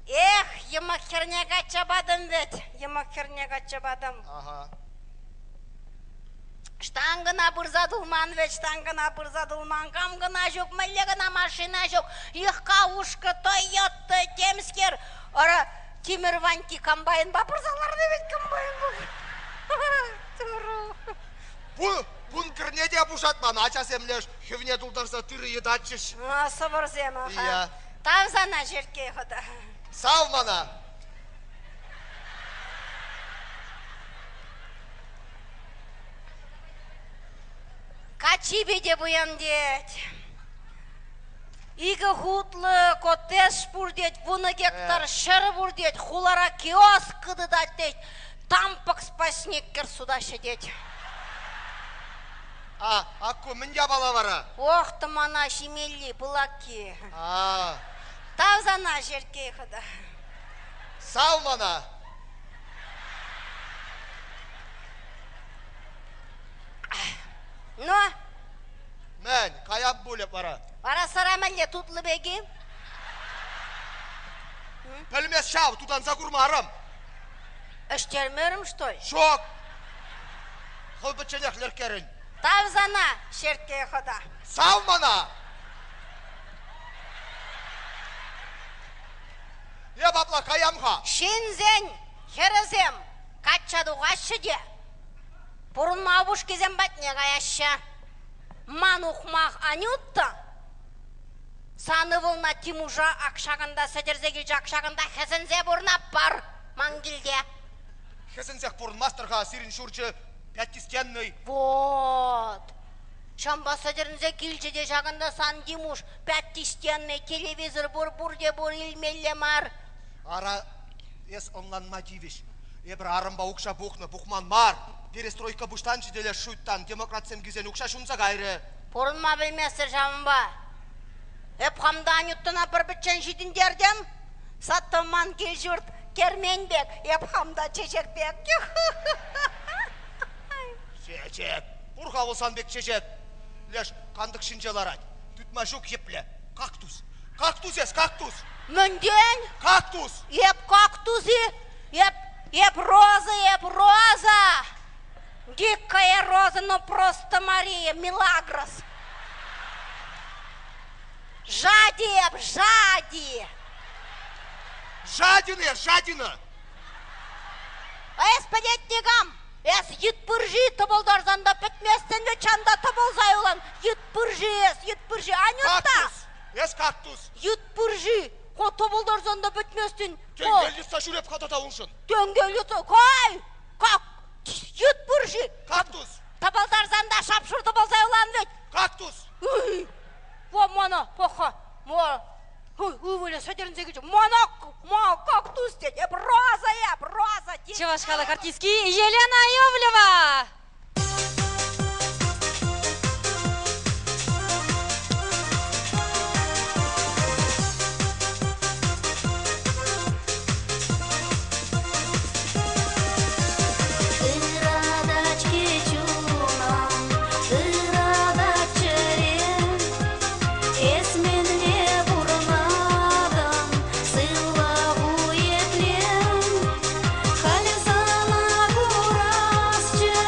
Эх, йӑмӑк хӗрне качча патӑм вӗт, йӑмӑк хӗрне качча патӑм. Аха. Штангӑна пырса тулман вӗт, штангӑна пырса тулман. Кам кӑна ҫук, мӗнле кӑна машина ҫук. Йӑхка ушкӑ, Тойота, темскер. Ара, Тимӗр Ваньки комбайнпа пырса ларнӑ вӗт комбайнпа. Бу, бункерне те пушатман, ачасем леш хӗвне тултарса тырӑ йӑтатчӗҫ. А, сӑвӑрсем, аха. Ия. Тав сана, Шерккей хӑта. Сав мана. Каччипе те пуян тет. Икӗ хутлӑ коттедж пур тет, 10 гектар ҫӗр пур тет, хулара киоск тытать тет, тампӑк спасник кӗр сутаҫҫӗ тет. А, акку мӗн япала вара? Ох, тӑмана ҫимелли, пылакки. А. Тав сана, Шерккей хӑта. Сав мана. Ну? вара. Вара сӑра мӗнле тутлӑ пек-и? Пӗлмес ҫав, тутанса курмарӑм. Ӗҫтермерӗм, что ли? Ҫук. Хӑв пӗчченех лӗрккерӗн. Тав сана, Шерккей хӑта. Сав мана! Эп апла каям-ха. Ҫынсен хӗрӗсем качча тухаҫҫӗ те пурӑнма упӑшкисем патне каяҫҫӗ. Ман ухмах Анюта сан ывӑлна Тимуша ак ҫакӑнта сӗтӗрсе килчӗ, ак ҫакӑнта хӗсӗнсе пурӑна пар ман килте. Хӗсӗнсех пурӑнмастӑр-ха, сирӗн ҫурчӗ пятистенный. Вот. Ҫампа сӗтӗрӗнсе килчӗ те ҫакӑнта сан Тимуш пятистенный телевизор пур, пурте пур, илмелле мар. Ара, эс ӑнланма тивӗҫ. Эпир арӑмпа укҫа пухнӑ, пухман мар. Перестройка пуҫланчӗ те леш шуйттан демократсем килсен укҫа ҫунса кайрӗ. Пурӑнма пӗлместӗр ҫавӑнпа. Эп хам та Анюттӑна пӗр-пӗччен ҫитӗнтертӗм. Саттӑман кил-ҫурт кермен пек, эп хам та чечек пек. Чечек. Пур-ха вӑл сан пек чечек. Леш кантӑк ҫинче ларать. Тытма ҫук епле. Кактус. Кактус эс, кактус. Мӗнтен? Кактус. Эп кактус-и? Эп, эп роза, эп роза. Дикая роза, но просто Мария, Милагрос. Жади эп, жади. Жадина эс, жадина. Эс пӗтет никам. Эс йыт пырши тӑпӑлтарсан та пӗтместӗн вӗт чанта тӑпӑлса юлан. Йыт пырши эс, йыт пырши. Анюта! Кактус! Эс кактус! Йыт пырши! Ко тӑпӑлтарсан та пӗтместӗн. Тенкел йӑтса ҫӳреп-ха тата уншӑн. Тенкел йӑтса... Кай! Как? Йыт пырши! Кактус! Тӑпӑлтарсан та шап-шур тӑпӑлса юлан вӗт. Кактус! Во мана, пӑх-ха, мо, ывӑлӗ сӗтӗрӗнсе килчӗ. Мана ма кактус тет, эп роза эп, роза тет. Чӑваш халӑх артистки Елена Иовлева! Ыратать-ҫке чунӑм, ыратать чӗрем. Эс мӗнле пурӑнатӑн, сывлӑху епле? Халь сана курасчӗ.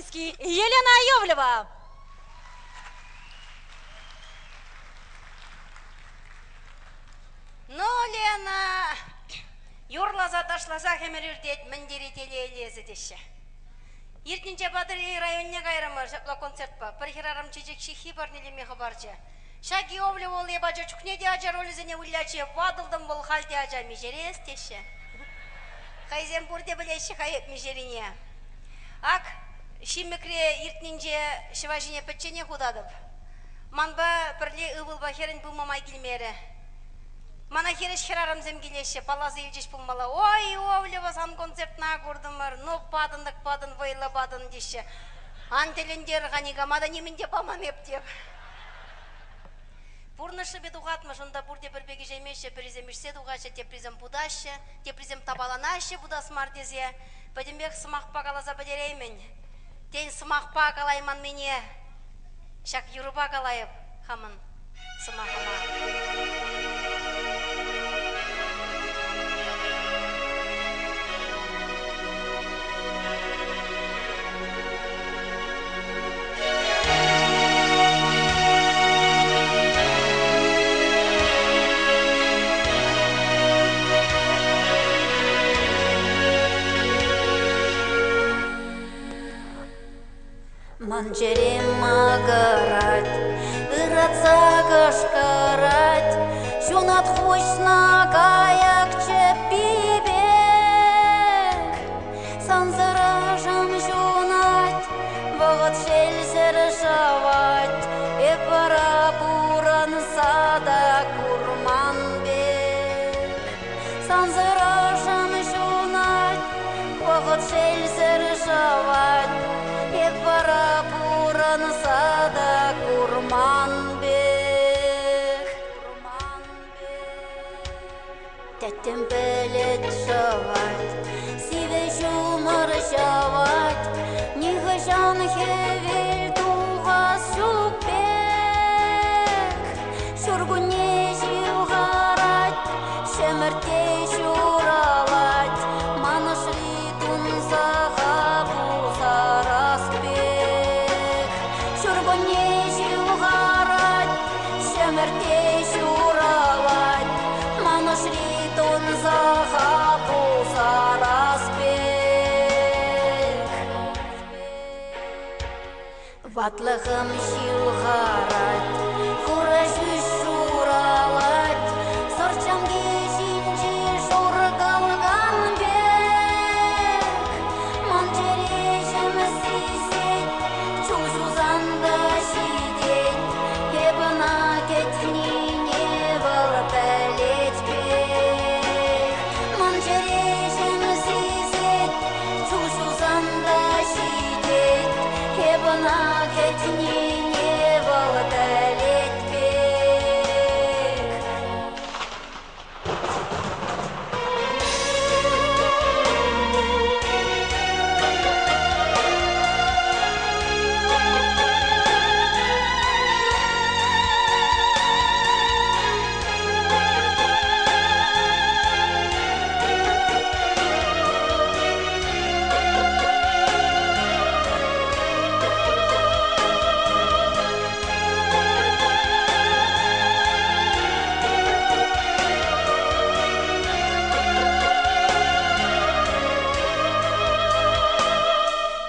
артистки Елена Иовлева. Ну, Лена, юрласа ташласах ӗмӗр иртет, мӗн тери телейлӗ эсӗ теҫҫӗ. Иртнинче Патӑрьел районне кайрӑмӑр ҫапла концертпа. Пӗр хӗрарӑм чечек ҫыххи парнелеме хӑпарчӗ. Ҫак Иовлев вӑл эп ача чухне те ача ролӗсене вылячӗ, ватӑлтӑм вӑл халь те ача миҫере эс теҫҫӗ. Хӑйсем пурте пӗлеҫҫӗ-ха эп миҫерине. Ак, Ҫимӗкре иртнинче ҫӑва ҫине пӗчченех утатӑп. Манпа пӗрле ывӑлпа хӗрӗн пыма май килмерӗ. Мана хирӗҫ хӗрарӑмсем килеҫҫӗ, палласа илчӗҫ пулмалла. Ой, Иовлева, сан концертна куртӑмӑр, ну патӑн-тӑк патӑн, вӑйлӑ патӑн теҫҫӗ. Ан тӗлӗнтер-ха, никама та нимӗн те паман эп теп. Пурнӑҫшӗпе тухатмӑш, унта пурте пӗр пек ӗҫеймеҫҫӗ, пӗрисем ишсе тухаҫҫӗ, теприсем путаҫҫӗ, теприсем тапаланаҫҫӗ путас мар тесе. Пӗтӗмпех сӑмахпа каласа пӗтереймӗн. Тен, сӑмахпа калайманнине ҫак юрӑпа калайӑп хамӑн сӑмахӑма. Ман чӗрем макӑрать, ыратса кӑшкӑрать, ҫунат хуҫнӑ кайӑк чӗппи пек. Сансӑр ӑшӑм ҫунать, вӑхӑт шелсӗр шӑвать, эп вара пурӑнса та курман пек. Сансӑр ӑшӑм ҫунать, вӑхӑт шелсӗр шӑвать, эп вара пурӑнса та курман пек. Тӗттӗм пӗлӗт шӑвать, сивӗ ҫумӑр ҫӑвать, нихӑҫан хӗвел тухас ҫук пек. Ҫуркунне ҫывхарать, ҫӗмӗртте ҫуралать, ман ӑшри тунсӑха пусарас пек. Ҫуркунне ҫывхарать, ҫӗмӗртте ҫуралать, ман ӑшри тунсӑха пусарас пек. Ватлӑхӑм ҫывхарать, хура ҫӳҫ шуралать, сӑр ҫамки ҫинчи шур калкан пек. Ман чӗреҫӗм сисет, чул ҫусан та ҫитет, эп ӑна кӗтнине вӑл пӗлет пек. Ман чӗреҫӗм сисет, чул ҫусан та ҫитет, эп ӑна кӗтнине вӑл пӗлет пек.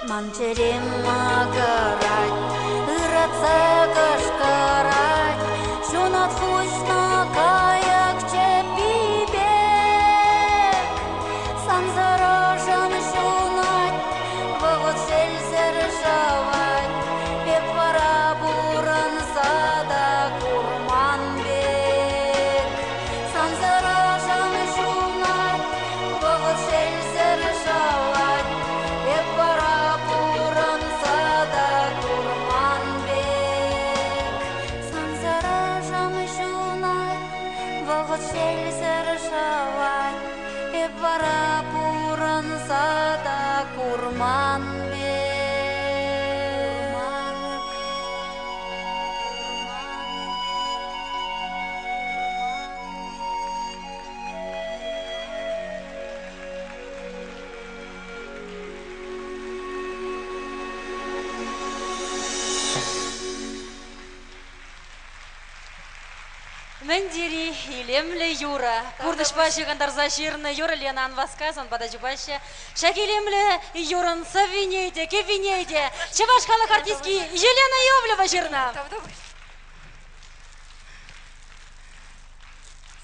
Ман чӗрем макӑрать, ыратса кӑшкӑрать, ҫунат хуҫнӑ кайӑк чӗппи пек. Сансӑр ӑшӑм ҫунать, вӑхӑт шелсӗр шӑвать, эп вара пурӑнса та курман пек. Сансӑр ӑшӑм ҫунать, вӑхӑт шелсӗр шӑвать, эп вара пурӑнса та. Мӗн тери илемлӗ юрӑ. Пурнӑҫпа ҫыхӑнтарса ҫырнӑ юрӑ Лена ан васка, сан пата чупаҫҫӗ. Ҫак илемлӗ юрӑн сӑввине те, кӗввине те чӑваш халӑх артистки Елена Иовлева ҫырнӑ.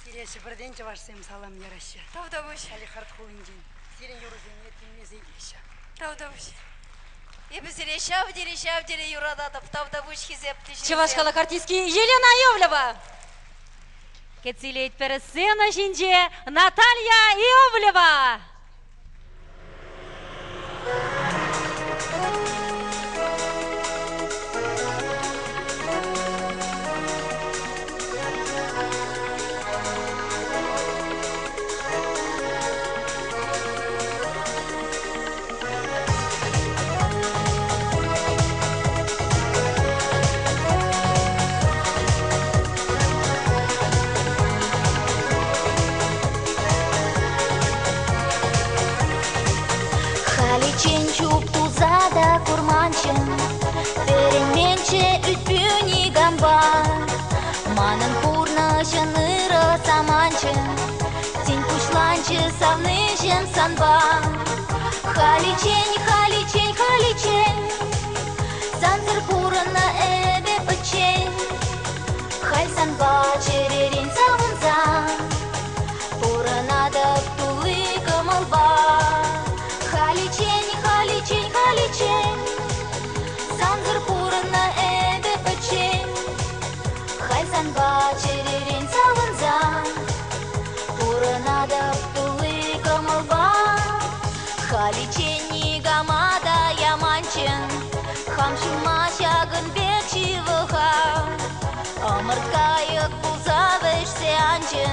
Сире Ҫӗпӗртен чӑвашсем салам яраҫҫӗ. Тавтапуҫ. Салехард хулинчен. Сирӗн юрӑсене тимлесе итлеҫҫӗ. Тавтапуҫ. Эпӗ сире ҫав тери, ҫав тери юрататӑп. Тавтапуҫ хисеплӗ ҫынсем. Чӑваш халӑх артистки Елена Иовлева. Кӗтсе илетпӗр сцена ҫинче Наталья Иовлева. Халиччен чуп туса та курманччӗ, Вӗренменччӗ ӳт-пӳ никампа. Манӑн пурнӑҫӑн ырӑ саманчӗ Тин пуҫланчӗ савниҫӗм санпа. Халиччен, халиччен, халиччен Сансӑр пурӑннӑ эпӗ пӗччен. Халь санпа чӗререн савӑнса Пурӑнатӑп тулли кӑмӑлпа. Халиччен, халиччен, халиччен Сансӑр пурӑннӑ эпӗ пӗччен. Халь санпа чӗререн савӑнса Пурӑнатӑп тулли кӑмӑлпа. Халиччен никама та яманччӗ, Хам ҫума ҫакӑн пек ҫывӑха. Ӑмӑрт кайӑк пулса вӗҫсе анчӗ,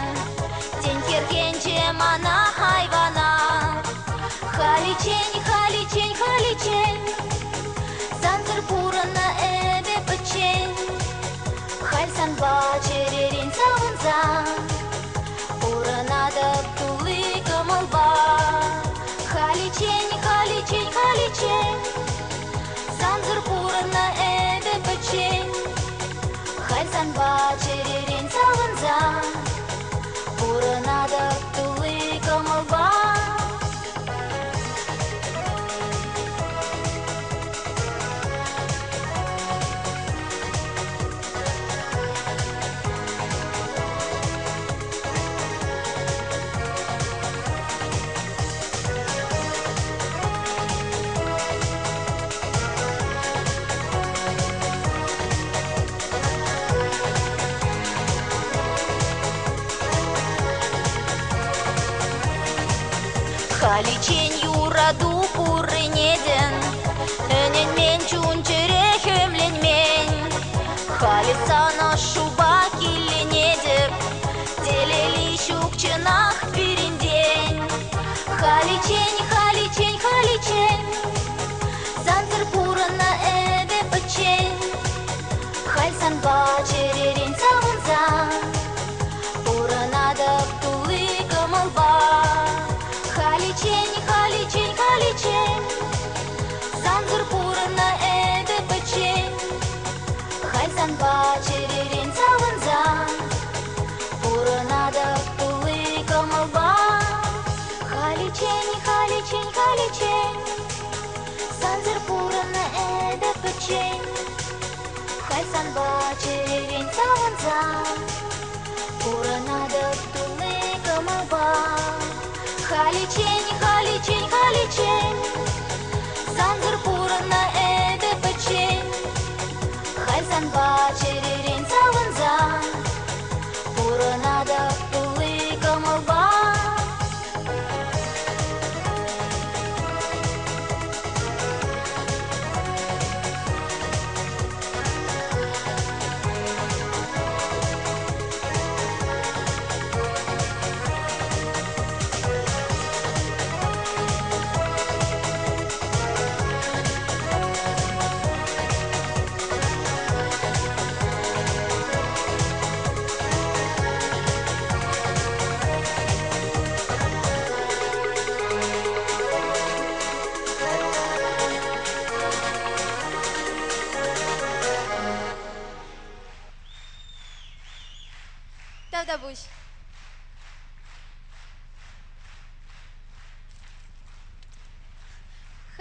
Тен, хӗрхенчӗ мана айвана. Халиччен, халиччен, халиччен Сансӑр пурӑннӑ эпӗ пӗччен. Халь санпа чӗререн савӑнса Пурӑнатӑп тулли кӑмӑлпа. Халиччен, халиччен, халиччен Сансӑр пурӑннӑ эпӗ пӗччен. Халь санпа чӗререн савӑнса Пурӑнатӑп тулли кӑмӑлпа. Халиччен юрату пуррине те ӗненмен чун-чӗре хӗмленмен. Халӗ сан ӑшшупа килленетӗп, телейли ҫук чӑнах пирӗнтен. Халиччен, халиччен, халиччен сансӑр пурӑннӑ эпӗ пӗччен. Халь санпа чӗререн савӑнса пурӑнатӑп тулли кӑмӑлпа. Халиччен, халиччен, халиччен сансӑр пурӑннӑ эпӗ пӗччен. Халь санпа чӗререн савӑнса пурӑнатӑп тулли кӑмӑлпа. Халиччен, халиччен, халиччен сансӑр пурӑннӑ эпӗ пӗччен. Халь санпа чӗререн савӑнса пурӑнатӑп тулли кӑмӑлпа. Халиччен, халиччен, халиччен сансӑр пурӑннӑ эпӗ пӗччен. Халь санпа чӗререн савӑнса пурӑнатӑп тулли кӑмӑлпа.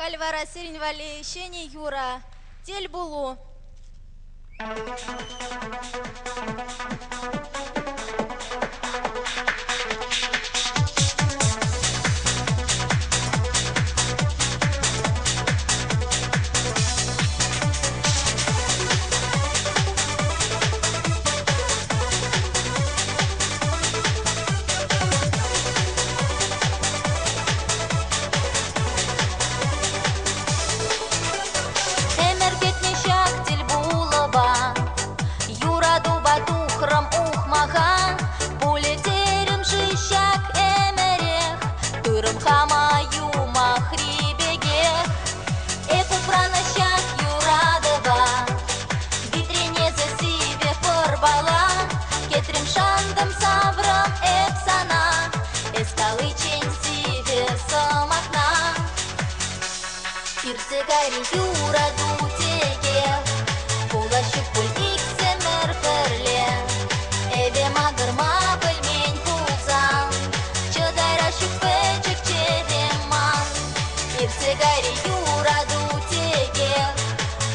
Халь вара сирӗн валли ҫӗнӗ юрӑ, тӗл пулу. Ӗмӗр кӗтнӗ ҫак тӗлпулӑва, Юратупа тухрӑм ухмаха. Пулӗ терӗм-ши ҫак ӗмӗрех, Турӑм хама юмахри пекех. Эп упранӑ ҫак юратӑва, Витренесӗ сивӗ пӑрпала. Кӗтрӗм, шантӑм, саврӑм эп сана, Эс каличчен сивӗ сӑмахна. Иртсе кайрӗ юрату текех, Пулас ҫук пуль иксӗмӗр пӗрле. Эпӗ макӑрма пӗлмен пулсан, Чӑтайра ҫук пӗчӗк чӗрем ман. Иртсе кайрӗ юрату текех,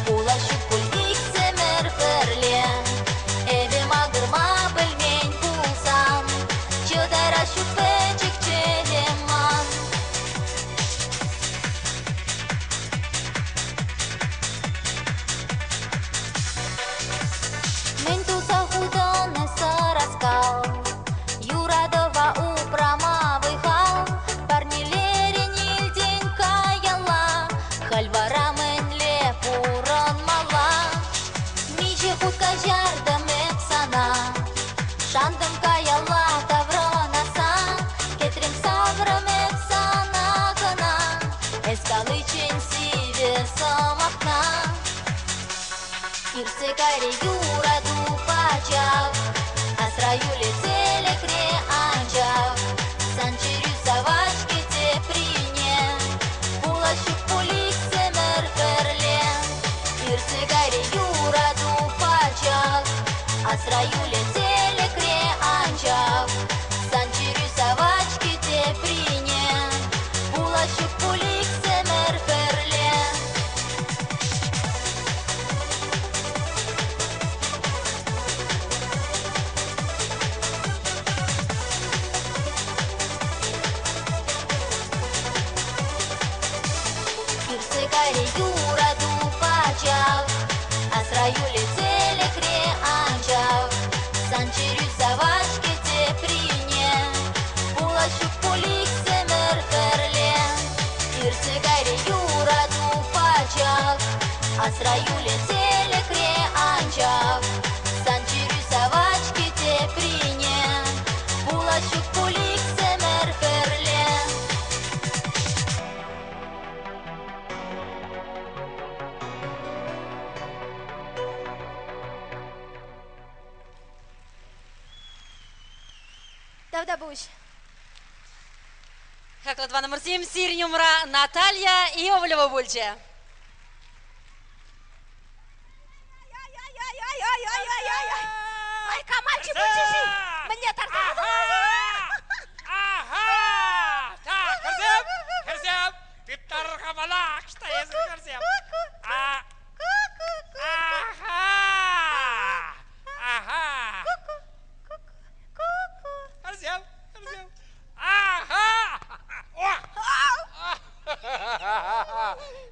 Пулас ҫук пуль иксӗмӗр пӗрле. Эпӗ макӑрма пӗлмен пулсан, Чӑтайра ҫук пӗчӗк чӗрем ман. Мӗн туса хутӑн эс ӑраскал? Юратӑва упрама вӑй-хал парнелерӗн илтӗн каялла. Халь вара мӗнле пурӑнмалла? Миҫе хут каҫартӑм эп сана, Шантӑм каялла таврӑнасса. Кӗтрӗм саврӑм эп сана кӑна, Эс каличчен сивӗ сӑмахна. Иртсе кайрӗ юрату пачах, Асра юлӗ тӗлӗкре анчах. Сан чӗрӳ савать-ҫке теприне, Пулас ҫук пуль иксӗмӗр пӗрле. Иртсе кайрӗ юрату пачах, Асра юлӗ тӗлӗкре анчах. Сан чӗрӳ савать-ҫке теприне, Пулас ҫук пуль иксӗмӗр пӗрле. Иртсе кайрӗ юрату пачах, Асра юлӗ тӗлӗкре анчах. Сан чӗрӳ савать-ҫке теприне, Пулас ҫук пуль иксӗмӗр пӗрле. Иртсе кайрӗ юрату пачах, Асра юлӗ тӗлӗкре анчах. Сан чӗрӳ савать-ҫке теприне, Пулас ҫук пуль иксӗмӗр пӗрле. Тавтапуҫ. Хаклӑ тӑванӑмӑрсем, сирӗн умра Наталья Иовлева пулчӗ. Ай-ай-ай-ай-ай-ай-ай! Ай, камальчи пулчӗ-ши? Мӗнле тарса Ага! Так, хӗрсем, хӗрсем, тыттарӑр-ха мана, ӑҫта эсӗ, хӗрсем? А, ага! Ага! Хӗрсем, хӗрсем. Ага! О!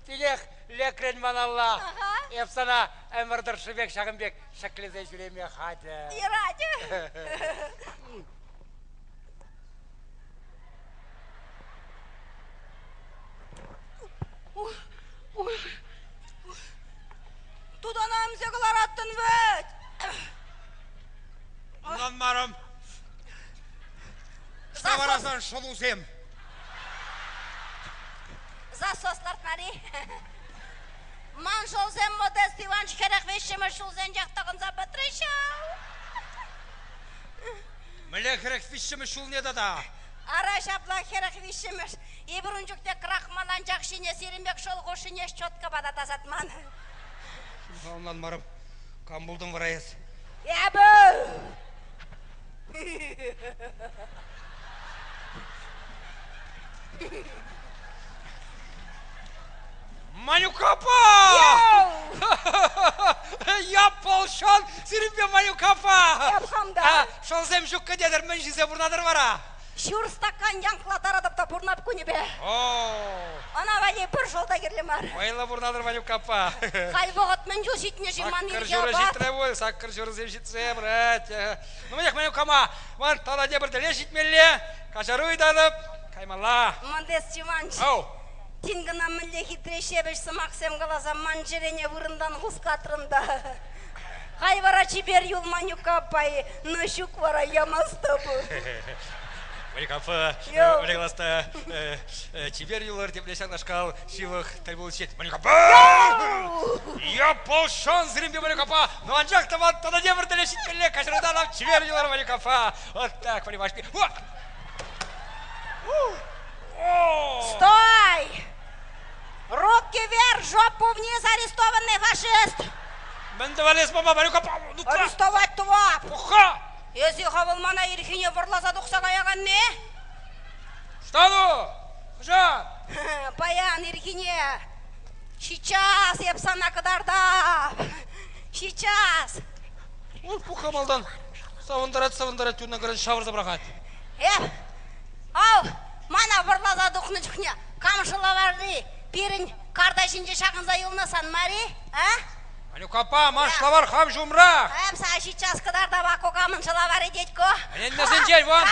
Тинех лекрӗн маналла. Эп сана ӗмӗр тӑршшӗпех ҫакӑн пек ҫӗклесе ҫӳреме хатӗр. Юрать. Тутана ӗмсе кӑлараттӑн вӗт. Ӑнланмарӑм. Ӑҫта вара сан шӑлусем? Засос лартмари. Ман шӑлсем Модест Иванч 43-мӗш ҫулсенчех тӑкӑнса пӗтрӗҫ ҫав. Мӗнле 43-мӗш ҫулне тата? Ара ҫапла 43-мӗш. Эпир ун чухне крахмал анчах ҫине сирӗн пек шӑл хушшине щеткӑпа та тасатман. Ӑнланмарӑм. Кам пултӑн вара эс? Эпӗ! Манюк аппа! Я полшан сирӗнпе Манюк аппа! Эп хам та. Шӑлсем ҫуккӑ тетӗр, мӗн ҫисе пурӑнатӑр вара? Ҫур стакан янклаттаратӑп та пурӑнап кунӗпе. Ӑна валли пӗр шӑл та кирлӗ мар. Вӑйлӑ пурӑнатӑр, Ванюк аппа. Халь вӑхӑт мӗн чул ҫитнӗ-ши ман Саккӑр ирхи ҫурӑ апат? ҫитрӗ пуль, саккӑр ҫурӑсем ҫитсе пырать. Ну, мӗнех, Ванюк ама, ман тата тепӗр тӗле ҫитмелле. Каҫару ыйтатӑп, каймалла. Модест Иванович, тин кӑна мӗнле хитре ҫепӗҫ сӑмахсем каласа ман чӗрене вырӑнтан хускатрӑн та. Хай вара чипер юл, Манюк аппай, но ҫук вара ямастӑп. Валик аппа, Валик ласта, чипер юлӑр тепле ҫакнашкал ҫывӑх тӗл пулчӗ. Валик аппа! Я полшан сирӗнпе, Валик аппа, но анчах та ман тата тепӗр тӗле ҫитмелле, каҫарутан чипер юлӑр, Валик аппа. Вот так, понимаешь? Стой! Руки вверх, жопу вниз, арестованный фашист! Мӗн тӑван эс мама, Валюка, ну-ка! Арестовать тӑвап! Пӑх-ха! Эсӗ-ха вӑл мана ирхине вӑрласа тухса каяканни? Что ну? Хӑҫан? Паян ирхине. Сейчас эп сана кӑтартап. Сейчас. Ой, пуха малтан. Савӑнтарать, савӑнтарать, юна кӑран ҫавӑрса пӑрахать. Эп, ав, мана вӑрласа тухнӑ чухне кам шӑлаварри пирӗн карта ҫинче ҫакӑнса юлнӑ сан мар-и, а? Анюк аппа, ман шӑлавар хам ҫумра. Эп сана сейчас кӑтартап, ку камӑн шӑлаварӗ тет ку. Ӗненмесенчен, вон.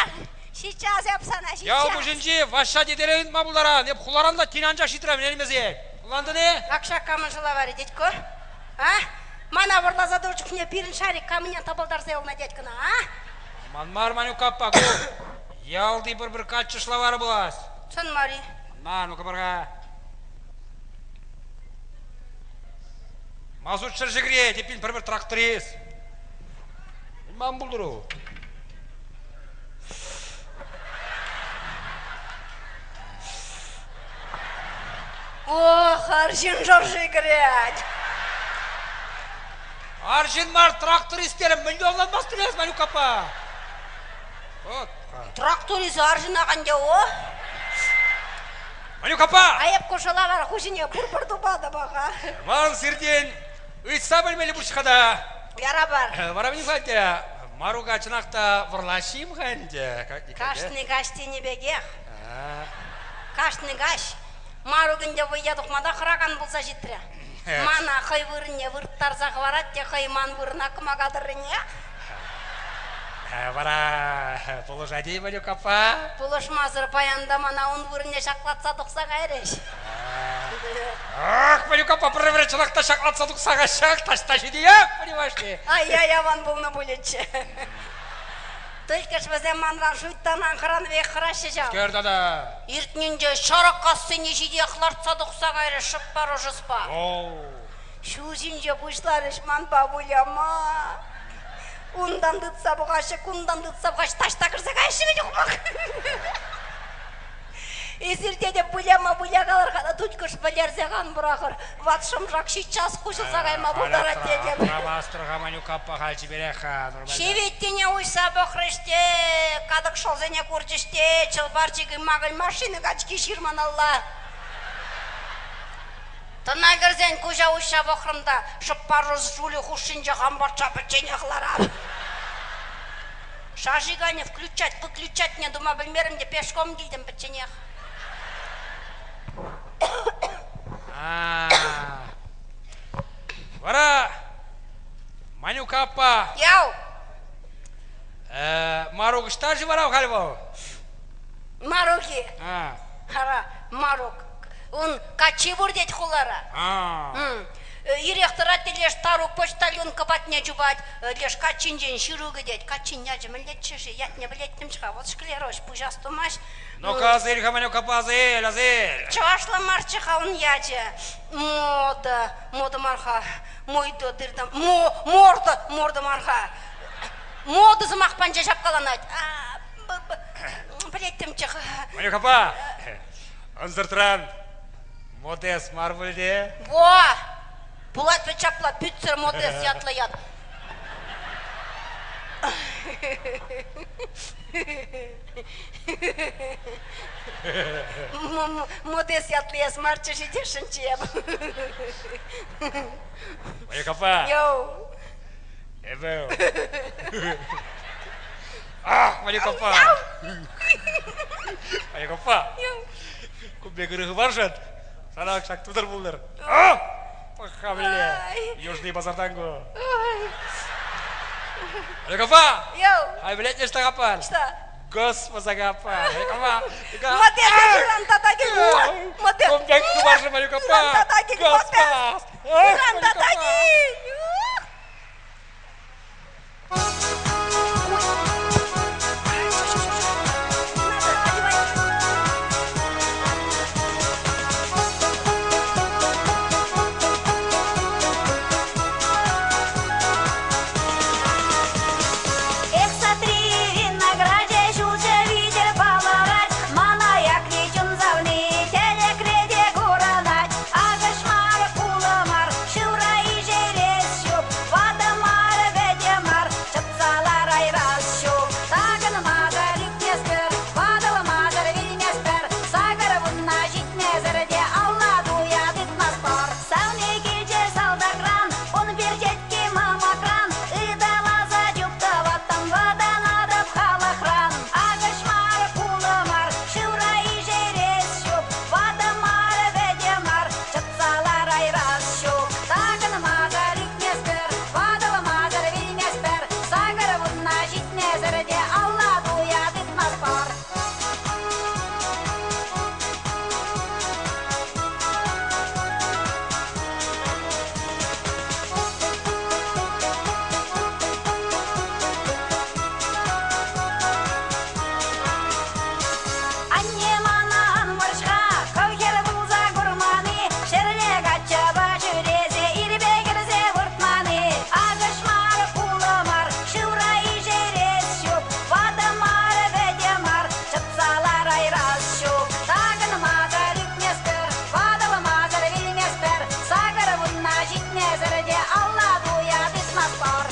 Сейчас эп сана, сейчас. Ял пуҫӗнчи Ваҫҫа тетере ыйтма пултаран. Эп хуларан та тин анчах ҫитрӗм, ӗненмесен. Ӑнлантӑн-и? Акша камӑн шӑлаварӗ тет ку? А? Мана вӑрласа тӑр чухне пирӗн шарик камне тӑпӑлтарса юлнӑ тет кӑна, а? Ман мар, Манюк аппа, ку ялти пӗр-пӗр каччӑ шӑлаварӗ пулас. Чӑн мар-и? Ман, ну-ка пар-ха. Масут ҫӗршӗкре, эппин пӗр-пӗр тракторист. Ман пултӑру. Ох, арҫын шӑрши кӗрет. Арҫын мар, тракторист терӗм. Мӗнле ӑнланмастӑн эс, Манюк аппа? Вот. Тракторист арҫын ӗнтӗ, о. Манюк аппа! А эп ку шӑлавар хуҫине пурпӗр тупатӑп-ха. Ман сиртен ыйтса пӗлмелле пуҫ-ха та. Яра пар. Вара мӗн-ха ӗнтӗ, Марука чӑнах та вӑрлаҫҫӗ-им-ха ӗнтӗ? Кашни каҫ тенӗ пекех. Кашни каҫ Марук ӗнтӗ вӑййа тухма та хӑракан пулса ҫитрӗ. Мана хӑй вырӑнне вырттарса хӑварать те хӑй ман вырӑна кӑмака тӑррине. Вара пулӑшать-и Валюк аппа? Пулӑшмасӑр паян та мана ун вырӑнне ҫаклатса тухса кайрӗҫ. Ах, Валюк аппа пӗрре-пӗрре чӑнах та ҫаклатса тухса каҫҫах, таҫта ҫитиех, понимаешь-ли? Ай-яй, аван пулнӑ пулӗччӗ. Тылькӑш вӗсем манран шуйттанран хӑранӑ пек хӑраҫҫӗ ҫав. Кӗр тата. Иртнинче ҫӑрӑк кассине ҫитиех лартса тухса кайрӗ шӑппа ӑшӑспа. Ҫул ҫинче пуҫларӗҫ манпа выляма. Унтан тытса пӑхаҫҫӗ, кунтан тытса пӑхаҫҫӗ, таҫта кӗрсе каяҫҫӗ вӗт ухмах. Эсир тетӗп выляма вылякалӑр-ха та тутькӑш вӗлерсе ан пӑрахӑр. Ват шӑмшак ҫиччас хуҫӑлса кайма пултарать тетӗп. Хӑрамастӑр-ха, Манюк аппа, халь чиперех-ха. Ҫивиттине уҫса пӑхрӗҫ те, катӑк шӑлсене курчӗҫ те, чӑлпарчик макӑль машина качки ҫырманалла. Тӑна кӗрсен куҫа уҫса пӑхрӑм та шӑппарус ҫулӗ хушшинче хам патша пӗчченех ларап. Шашикане включать, выключатьне тума пӗлмерӗм те пешком килтӗм пӗчченех. Вара Манюк аппа. Яу. Марук ӑҫта-ши вара халь вӑл? Маруки. Ара, Марук. Ун каччи пур тет хулара. Ирех тӑрать те леш Тарук почтальонка патне чупать. Леш каччинчен ҫыру кӗтет. Каччин ячӗ мӗнлеччӗ-ши? Ятне пӗлеттӗм-ха. Вот шклероҫ пуҫас тумасть. Ну-ка, асиль-ха, Манюк аппа, асиль, асиль. Чӑвашла марччӗ-ха ун ячӗ. Мода, мода мар-ха. Мойдо дырда, мо, морда, морда мар-ха. Мода сӑмах панча ҫапкаланать. Пӗлеттӗмччӗ. Манюк аппа, ӑнсӑртран Модес мар пуль те? Во! Пулать вӗт ҫапла пӳтсӗр Модес ятлӑ ят. Модес ятли эс марччӗ-ши тесшӗнччӗ эп. Малюк аппа. Йоу. Эпӗ. Ах, Малюк аппа. Малюк аппа. Кун пек ырӑ хыпаршӑн сана ҫак тутӑр пултӑр. Пӑх-ха мӗнле. Южный базартан ку. Малюк аппа. Йоу. Ай, пӗлетне ӑҫта каппан? Ӑҫта? Господа аппа. Модес ыран тата кил. Модес. Кун пек хыпаршӑн Малюк аппа. Ыран тата кил, Модес. Ыран тата кил. Эх, садри винограде ҫулҫӑ витӗр палӑрать, ман аякри чун савни тӗлӗкре те курӑнать. Акӑш мар, пулӑ мар, шывра ишерес ҫук, ватӑ мар, вӗтӗ мар, чӑтса ларайрас ҫук. Такӑнмасӑр ӳкместпӗр, ватӑлмасӑр вилместпӗр, 80 ҫитмесӗр те алла туя тытмастпӑр. Савни килчӗ салтакран, ун перчетки мамакран, ыталаса чуптӑваттӑм вӑтанатӑп халӑхран. Акӑш мар, пулӑ мар, шывра ишерес ҫук, ватӑ мар, вӗтӗ мар, чӑтса ларайрас ҫук. Такӑнмасӑр ӳкместпӗр, ватӑлмасӑр вилместпӗр, 80 ҫитмесӗр те алла туя тытмастпӑр. Анне мана ан вӑрҫ-ха, хӑв хӗр пулса курман-и, ҫӗрле каччӑпа ҫӳресе ирпе кӗрсе выртман-и? Акӑш мар, пулӑ мар, шывра ишерес ҫук, ватӑ мар, вӗтӗ мар, чӑтса ларайрас ҫук. Такӑнмасӑр ӳкместпӗр, ватӑлмасӑр вилместпӗр, 80 ҫитмесӗр те алла туя тытмастпӑр.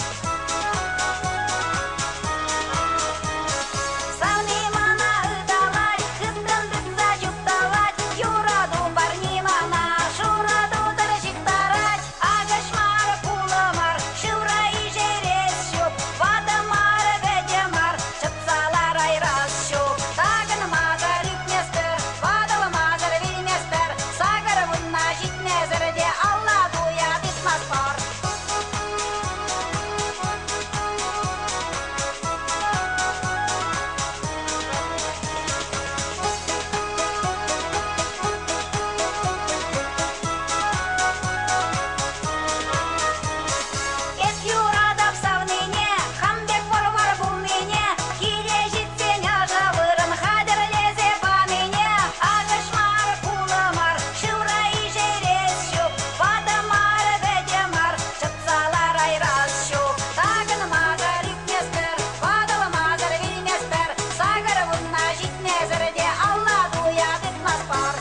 Савни мана ыталать, хыттӑн тытса чуптӑвать, юрату парни мана шурӑ тутӑр ҫыхтарать. Акӑш мар, пулӑ мар, шывра ишерес ҫук, ватӑ мар, вӗтӗ мар, чӑтса ларайрас ҫук. Такӑнмасӑр ӳкместпӗр, ватӑлмасӑр вилместпӗр, 80 ҫитмесӗр те алла туя тытмастпӑр. Эп юратап савнине, хам пек вӑр-вар пулнине, киле ҫитсен ӑшӑ вырӑн хатӗрлесе панине. Акӑш мар, пулӑ мар, шывра ишерес ҫук, ватӑ мар, вӗтӗ мар, чӑтса ларайрас ҫук. Такӑнмасӑр ӳкместпӗр, ватӑлмасӑр вилместпӗр, 80 ҫитмесӗр те алла туя тытмастпӑр.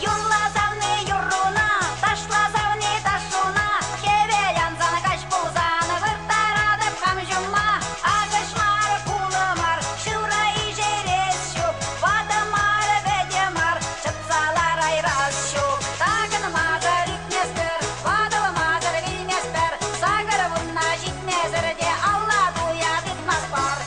Юрла савни юрруна, ташла савни ташшуна, хӗвел ансан каҫ пулсан вырттаратӑп хам ҫумма. Акӑш мар, пулӑ мар, шывра ишерес ҫук, ватӑ мар, вӗтӗ мар, чӑтса ларайрас ҫук. Такӑнмасӑр ӳкместпӗр, ватӑлмасӑр вилместпӗр, 80 ҫитмесӗр те алла туя тытмастпӑр.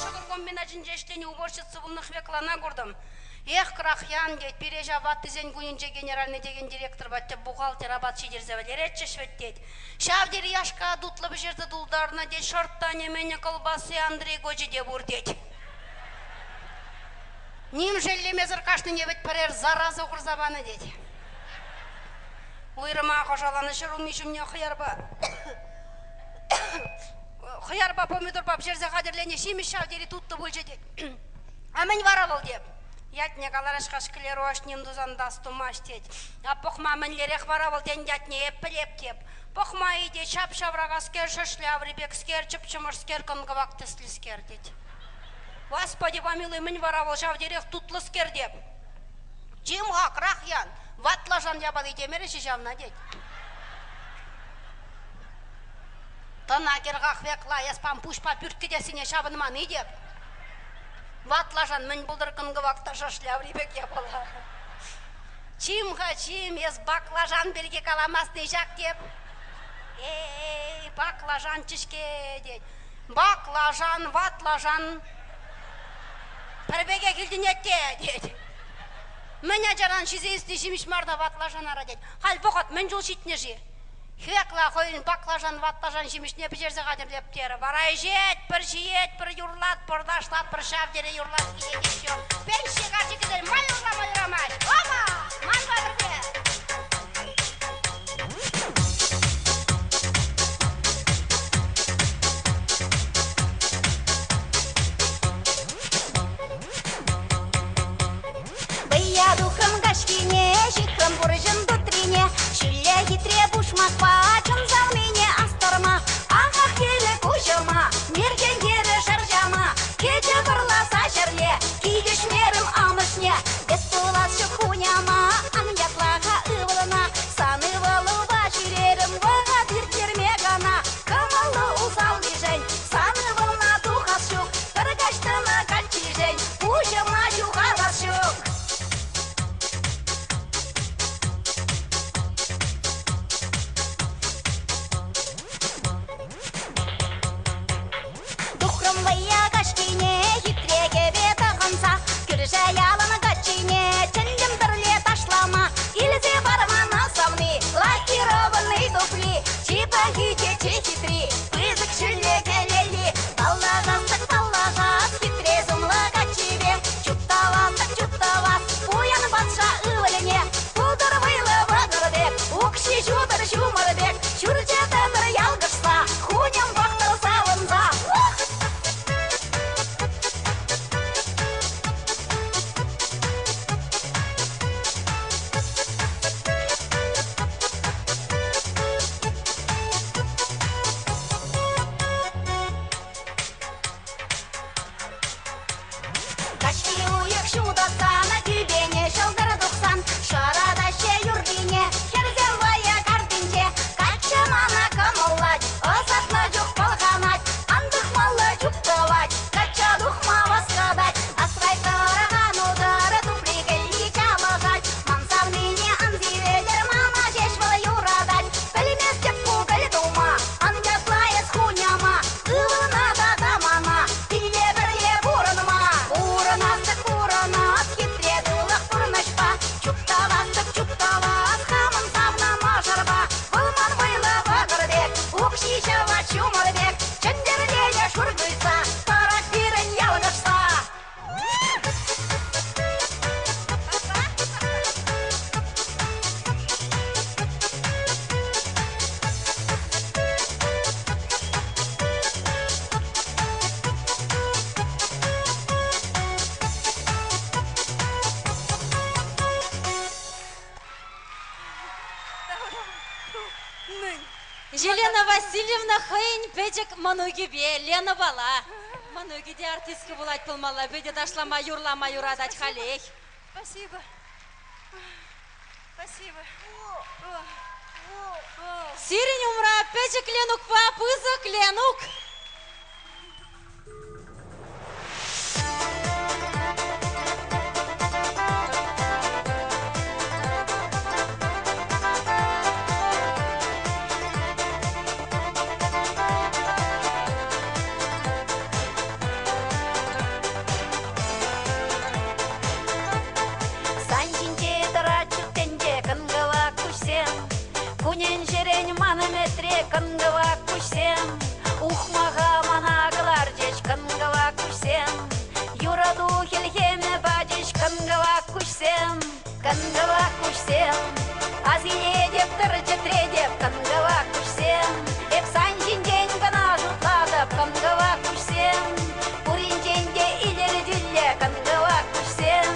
Ҫӑкӑр комбинатӗнче ӗҫленӗ уборщица пулнӑ Хвеклана куртӑм. Эх, Крахьян, тет, пире ҫав ваттисен кунӗнче генеральнӑй текен директорпа тӗп бухгалтер апат ҫитерсе вӗлеретчӗҫ вӗт, тет. Ҫав тери яшка тутлӑ пӗҫерсе тултарнӑ, тет, шӑрттанӗ-мӗнӗ, кӑлпасси Андрей кочӗ те пур, тет. Ним шеллемесӗр кашнине вӗт пӗрер зараза хурса панӑ, тет. Уйрӑмах ӑшаланӑ ҫӗрулми ҫумне хӑярпа хӑярпа помидорпа пӗҫерсе хатӗрленӗ ҫимӗҫ ҫав тери тутлӑ пулчӗ, тет. А мӗн вара вӑл теп? Ятне каларӗҫ-ха шклерош ним тусан та астумасть тет. А пӑхма мӗнлерех вара вӑл тен ятне эп пӗлеп теп. Пӑхма-и те ҫап-ҫавракаскер, шӗшлӗ аври пекскер, чӑп-чӑмӑрскер, кӑн-кӑвак тӗслӗскер тет. Господи помилуй, мӗн вара вӑл ҫав териех тутлӑскер теп. Чим-ха, Крахьян, ватлашан япали темерӗҫ-и ҫавна тет. Тӑна кӗр-ха, Хвекла, эс пам пуҫпа пӳрт кӗтессине ҫавӑнман-и теп. Ватлашан мӗн пултӑр кӑн-кӑвак та шӑшляври пек япала. Чим-ха, чим, эс баклажан пирки каламастни ҫак теп. Эй, баклажанччӗ-ҫке, тет. Баклажан, ватлашан. Пӗр пекех илтӗнет те, тет. Мӗн ачаран ҫисе ӳсни ҫимӗҫ мар та ватлашан ара, тет. Халь вӑхӑт мӗн чул ҫитнӗ-ши? Хвекла хӑйӗн баклажан-ватлашан ҫимӗҫне пӗҫерсе хатӗрлеп терӗ. Вара ӗҫетпӗр, ҫиетпӗр, юрлатпӑр, ташлатпӑр, ҫав тери юрлас килет еще. Пенси карчӑкӗсен ма юрлама юрамасть? Опа! Манпа пӗрле! Вӑййа тухрӑм каҫхине, ҫыхрӑм пурҫӑн тутрине, ҫӳллӗ хитре пушмакпа чун савнине астарма. Ахах терӗ куҫӑма, мерчен терӗ шӑрҫама, кӗчӗ вӑрласа ҫӗрле, килӗшмерӗм амӑшне. Эс пулас ҫук хуняма, ан ятла-ха ывӑлна, сан ывӑлупа ҫӳрерӗм вӑхӑт ирттерме кӑна. Кӑмӑллӑ усаллишӗн сан ывӑлна тухас ҫук, пӗр каҫ тӑнӑ каччишӗн пуҫӑма ҫухалас ҫук. Тухрӑм вӑййа каҫхине, хитре кӗпе тӑхӑнса, кӳршӗ ялӑн каччине чӗнтӗм пӗрле ташлама. Илсе пар мана савни, лакированный туфли, чи пахи те чи хитри, пысӑк ҫӳллӗ кӗлелли. Паллашас-тӑк паллашас, хитре сумлӑ каччипе, чупталас-тӑк чупталас, пуян патша ывӑлне. Пултӑр вӑйлӑ вӑкӑр пек, укҫи ҫутӑр ҫумӑр пек, ҫурчӗ тӑтӑр ялкӑшса, хуньӑм пӑхтӑр савӑнса. Каҫхи уйӑх ҫутатсан, тӳпене ҫӑлтӑр тухсан, шӑратаҫҫӗ юррине хӗрсем вӑйӑ картинче. Каччӑ мана кӑмӑллать, ӑсатнӑ чух пӑлханать, антӑхмалла чуптӑвать, качча тухма васкатать. Асфальт тӑрӑх ан утӑр, тупри кӗлли чалӑшать. Ман савнине ан сиветӗр, мана ҫеҫ вӑл юратать. Пӗлместӗп ку кӗл тума, ан ятла эс хуняма, ывӑлна тата мана, килте пӗрле пурӑнма. Пурӑнас-тӑк пурӑнас, хитре тулӑх пурнӑҫпа, чуптӑвас-тӑк чуптӑвас, хамӑн савнӑ мӑшӑрпа. Вӑл ман вӑйлӑ вӑкӑр пек, укҫи ҫӑвать ҫумӑр пек, чӗнтӗрленӗ шур куйса, тӑрать пирӗн ялкӑшса. Елена Васильевна хӑйӗн пӗчӗк мӑнукӗпе Ленӑпала. Мӑнукӗ те артистка пулать пулмалла, пӗтӗ ташлама, юрлама юратать халех. Спасибо. Спасибо. Сирӗн умра пӗчӗк Ленукпа пысӑк Ленук. Сан ҫинче тӑрать ҫут тӗнче кӑн-кӑвак куҫсем. Кунӗн-ҫӗрӗн ман ӗмӗтре кӑн-кӑвак куҫсем. Ухмаха мана кӑларчӗҫ кӑн-кӑвак куҫсем. Юрату хӗлхемӗ пачӗҫ кӑн-кӑвак куҫсем. Кӑн-кӑвак куҫсем, асилетӗп тӑр чӗтретӗп кӑн-кӑвак куҫсем. Эп сан ҫинчен кӑна шутлатӑп кӑн-кӑвак куҫсем. Пуринчен те илӗртӳллӗ кӑн-кӑвак куҫсем.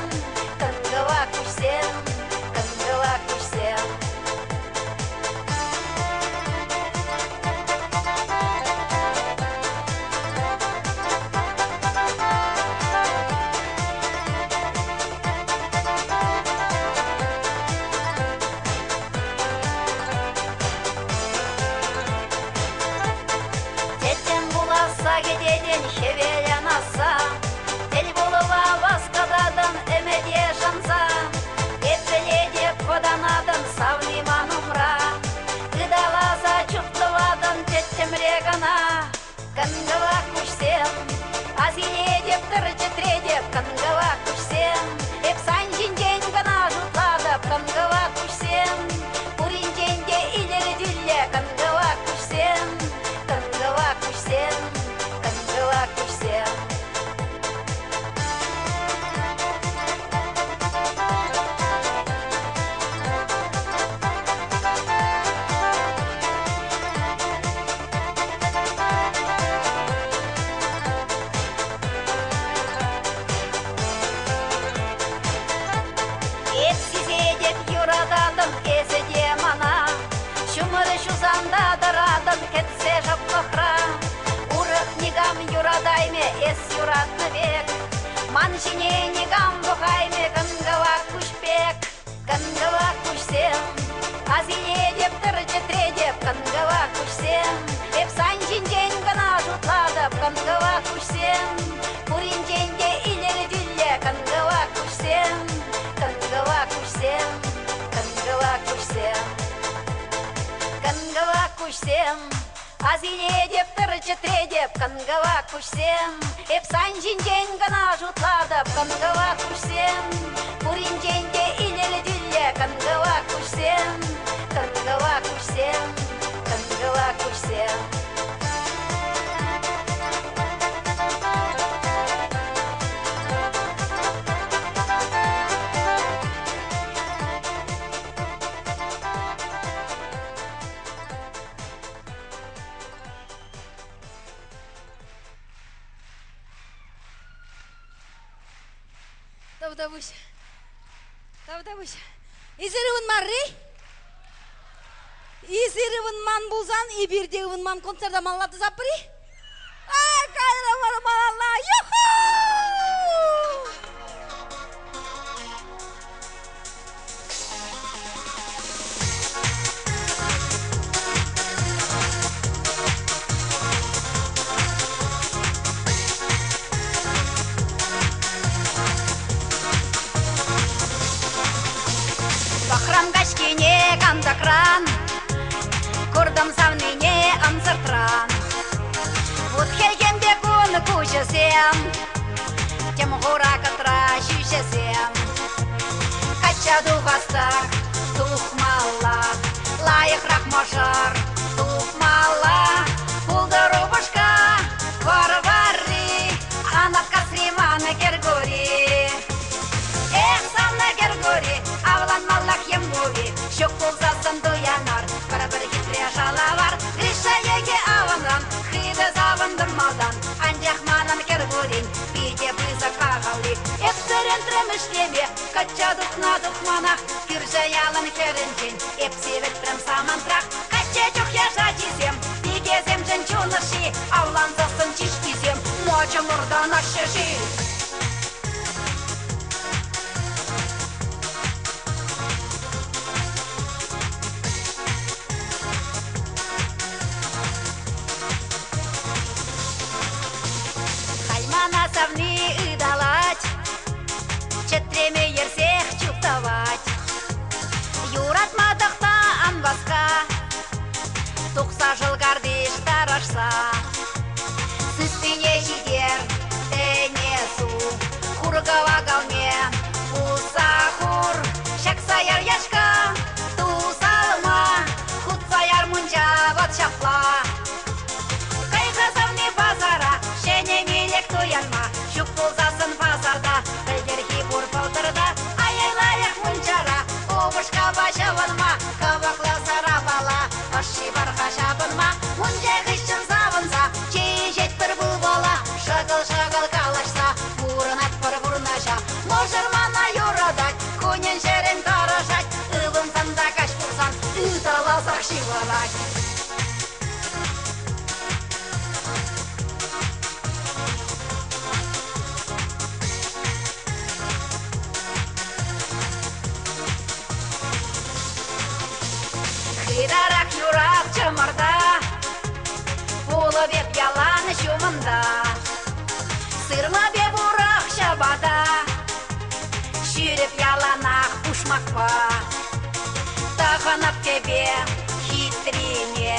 эс юратнӑ пек. Ман ҫине никам пӑхаймӗ кӑн-кӑвак куҫ пек. Кӑн-кӑвак куҫсем, асилетӗп, тӑр чӗтретӗп, кӑн-кӑвак куҫсем. Эп сан ҫинчен кӑна шутлатӑп, кӑн-кӑвак куҫсем. Пуринчен те илӗртӳллӗ кӑн-кӑвак куҫсем, кӑн-кӑвак куҫсем, кӑн-кӑвак куҫсем. Кӑн-кӑвак куҫсем, асилетӗп, тӑр чӗтретӗп, кӑн-кӑвак куҫсем. Эп сан ҫинчен кӑна шутлатӑп, кӑн-кӑвак куҫсем. Пуринчен те илӗртӳллӗ кӑн-кӑвак куҫсем, кӑн-кӑвак куҫсем, кӑн-кӑвак куҫсем. Тавтапуҫ. Тавтапуҫ. Эсир ывӑнмарри? Эсир ывӑнман пулсан эпир те ывӑнман концерта малалла тӑсатпӑр-и? А, кайрӑмӑр малалла! Юху! Пӑхрӑм каҫхине кантӑкран, куртӑм савнине ӑнсӑртран. Вут хӗлхем пек ун куҫӗсем, тем хура кӑтра ҫӳҫӗсем. Качча тухас-тӑк тухмалла, лайӑхрах мӑшӑр тупмалла. Пултӑр упӑшка вӑр-варри, Анаткасри ман Кӗркури. Эх, савнӑ Кӗркури, авланмаллах йӗм пури, ҫук пулсассӑн туянар, пӗр-пӗр хитре шалавар. Гриша йӗке авӑнран, хытӑ савӑнтӑм малтан, анчах манӑн Кӗркурин питӗ пысӑк ахалли. Эп вӗрентрӗм ӗҫлеме, качча тухнӑ тухманах, кӳршӗ ялӑн хӗрӗнчен эп сивӗтрӗм самантрах. Качча чух яш ачисем, пикесемшӗн чун ӑшши, авлансассӑн чышкисем ма чӑмӑртанаҫҫӗ-ши? Халь мана савни ыталать, чӗтреме ерсех чуптӑвать. Юратма тӑхта ан васка, тухса шӑл картиш тарӑшса. Сыснине ҫитер, ӗне су, хур-кӑвакалне пусса хур. Ҫакса яр яшка, тусалма, хутса яр мунча вӑт ҫапла. Кайса савни пасара ҫӗнӗ милӗк туянма ҫук пулсассӑн пасарта пӗлтӗрхи пур пӑлтӑрта ай-яй лайӑх мунчара упӑшкапа ҫӑвӑнма кӑпӑклӑ сӑрапала ӑшши пар-ха ҫапӑнма мунча хыҫҫӑн савӑнса чей ӗҫетпӗр пылпала шӑкӑл-шӑкӑл калаҫса пурӑнатпӑр пурнӑҫа мӑшӑр мана юратать кунӗн-ҫӗрӗн тӑрӑшать ывӑнсан та каҫ пулсан ыталасах ҫывӑрать. Хытарах юрат чӑмӑрта, пулӑ пек ялан ҫумӑнта. Сырма пек урах ҫапата, ҫирӗп яланах пушмакпа. Тӑхӑнӑп кӗпе хитрине,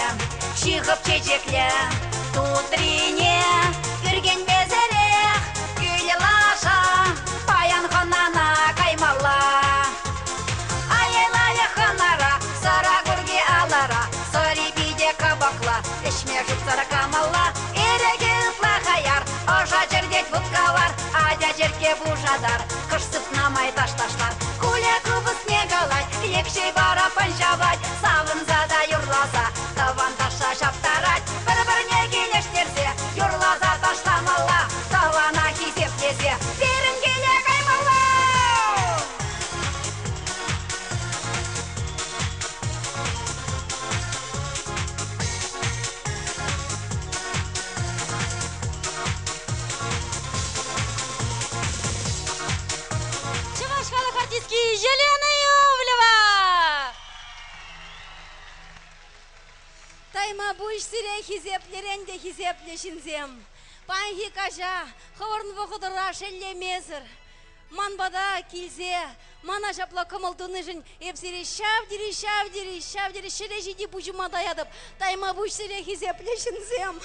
ҫыхӑп чечеклӗ тутрине. Ӳркенмесӗрех кӳлӗ лаша, паян хӑнана каймалла. Ай-яй лайӑх хӑнара, сӑра курки алӑра, сӑри питӗ кӑпӑклӑ, ӗҫме шутсӑр кӑмӑллӑ. Эрехӗ ытла хаяр, ӑша чӗртет вут-кӑвар, атя черкке пушатар, кӑшт сыпна май таш ташлар. Куля купӑсне калать, Лекҫей параппан ҫапать, савӑнса та юрласа, тӑван ташша ҫаптарать. Пӗр-пӗрне килӗштерсе, юрласа ташламалла, тӑвана хисеплесе, пирӗн киле каймалла! Тайма пуҫ сире хисеплӗрен те хисеплӗ ҫынсем. Паянхи каҫа хӑвӑрӑн вӑхӑтӑра шеллемесӗр ман пата килсе мана ҫапла кӑмӑл тунишӗн эп сире ҫав тери, ҫав тери, ҫав тери ҫӗре ҫити пуҫӑма таятӑп. Тайма пуҫ сире хисеплӗ ҫынсем.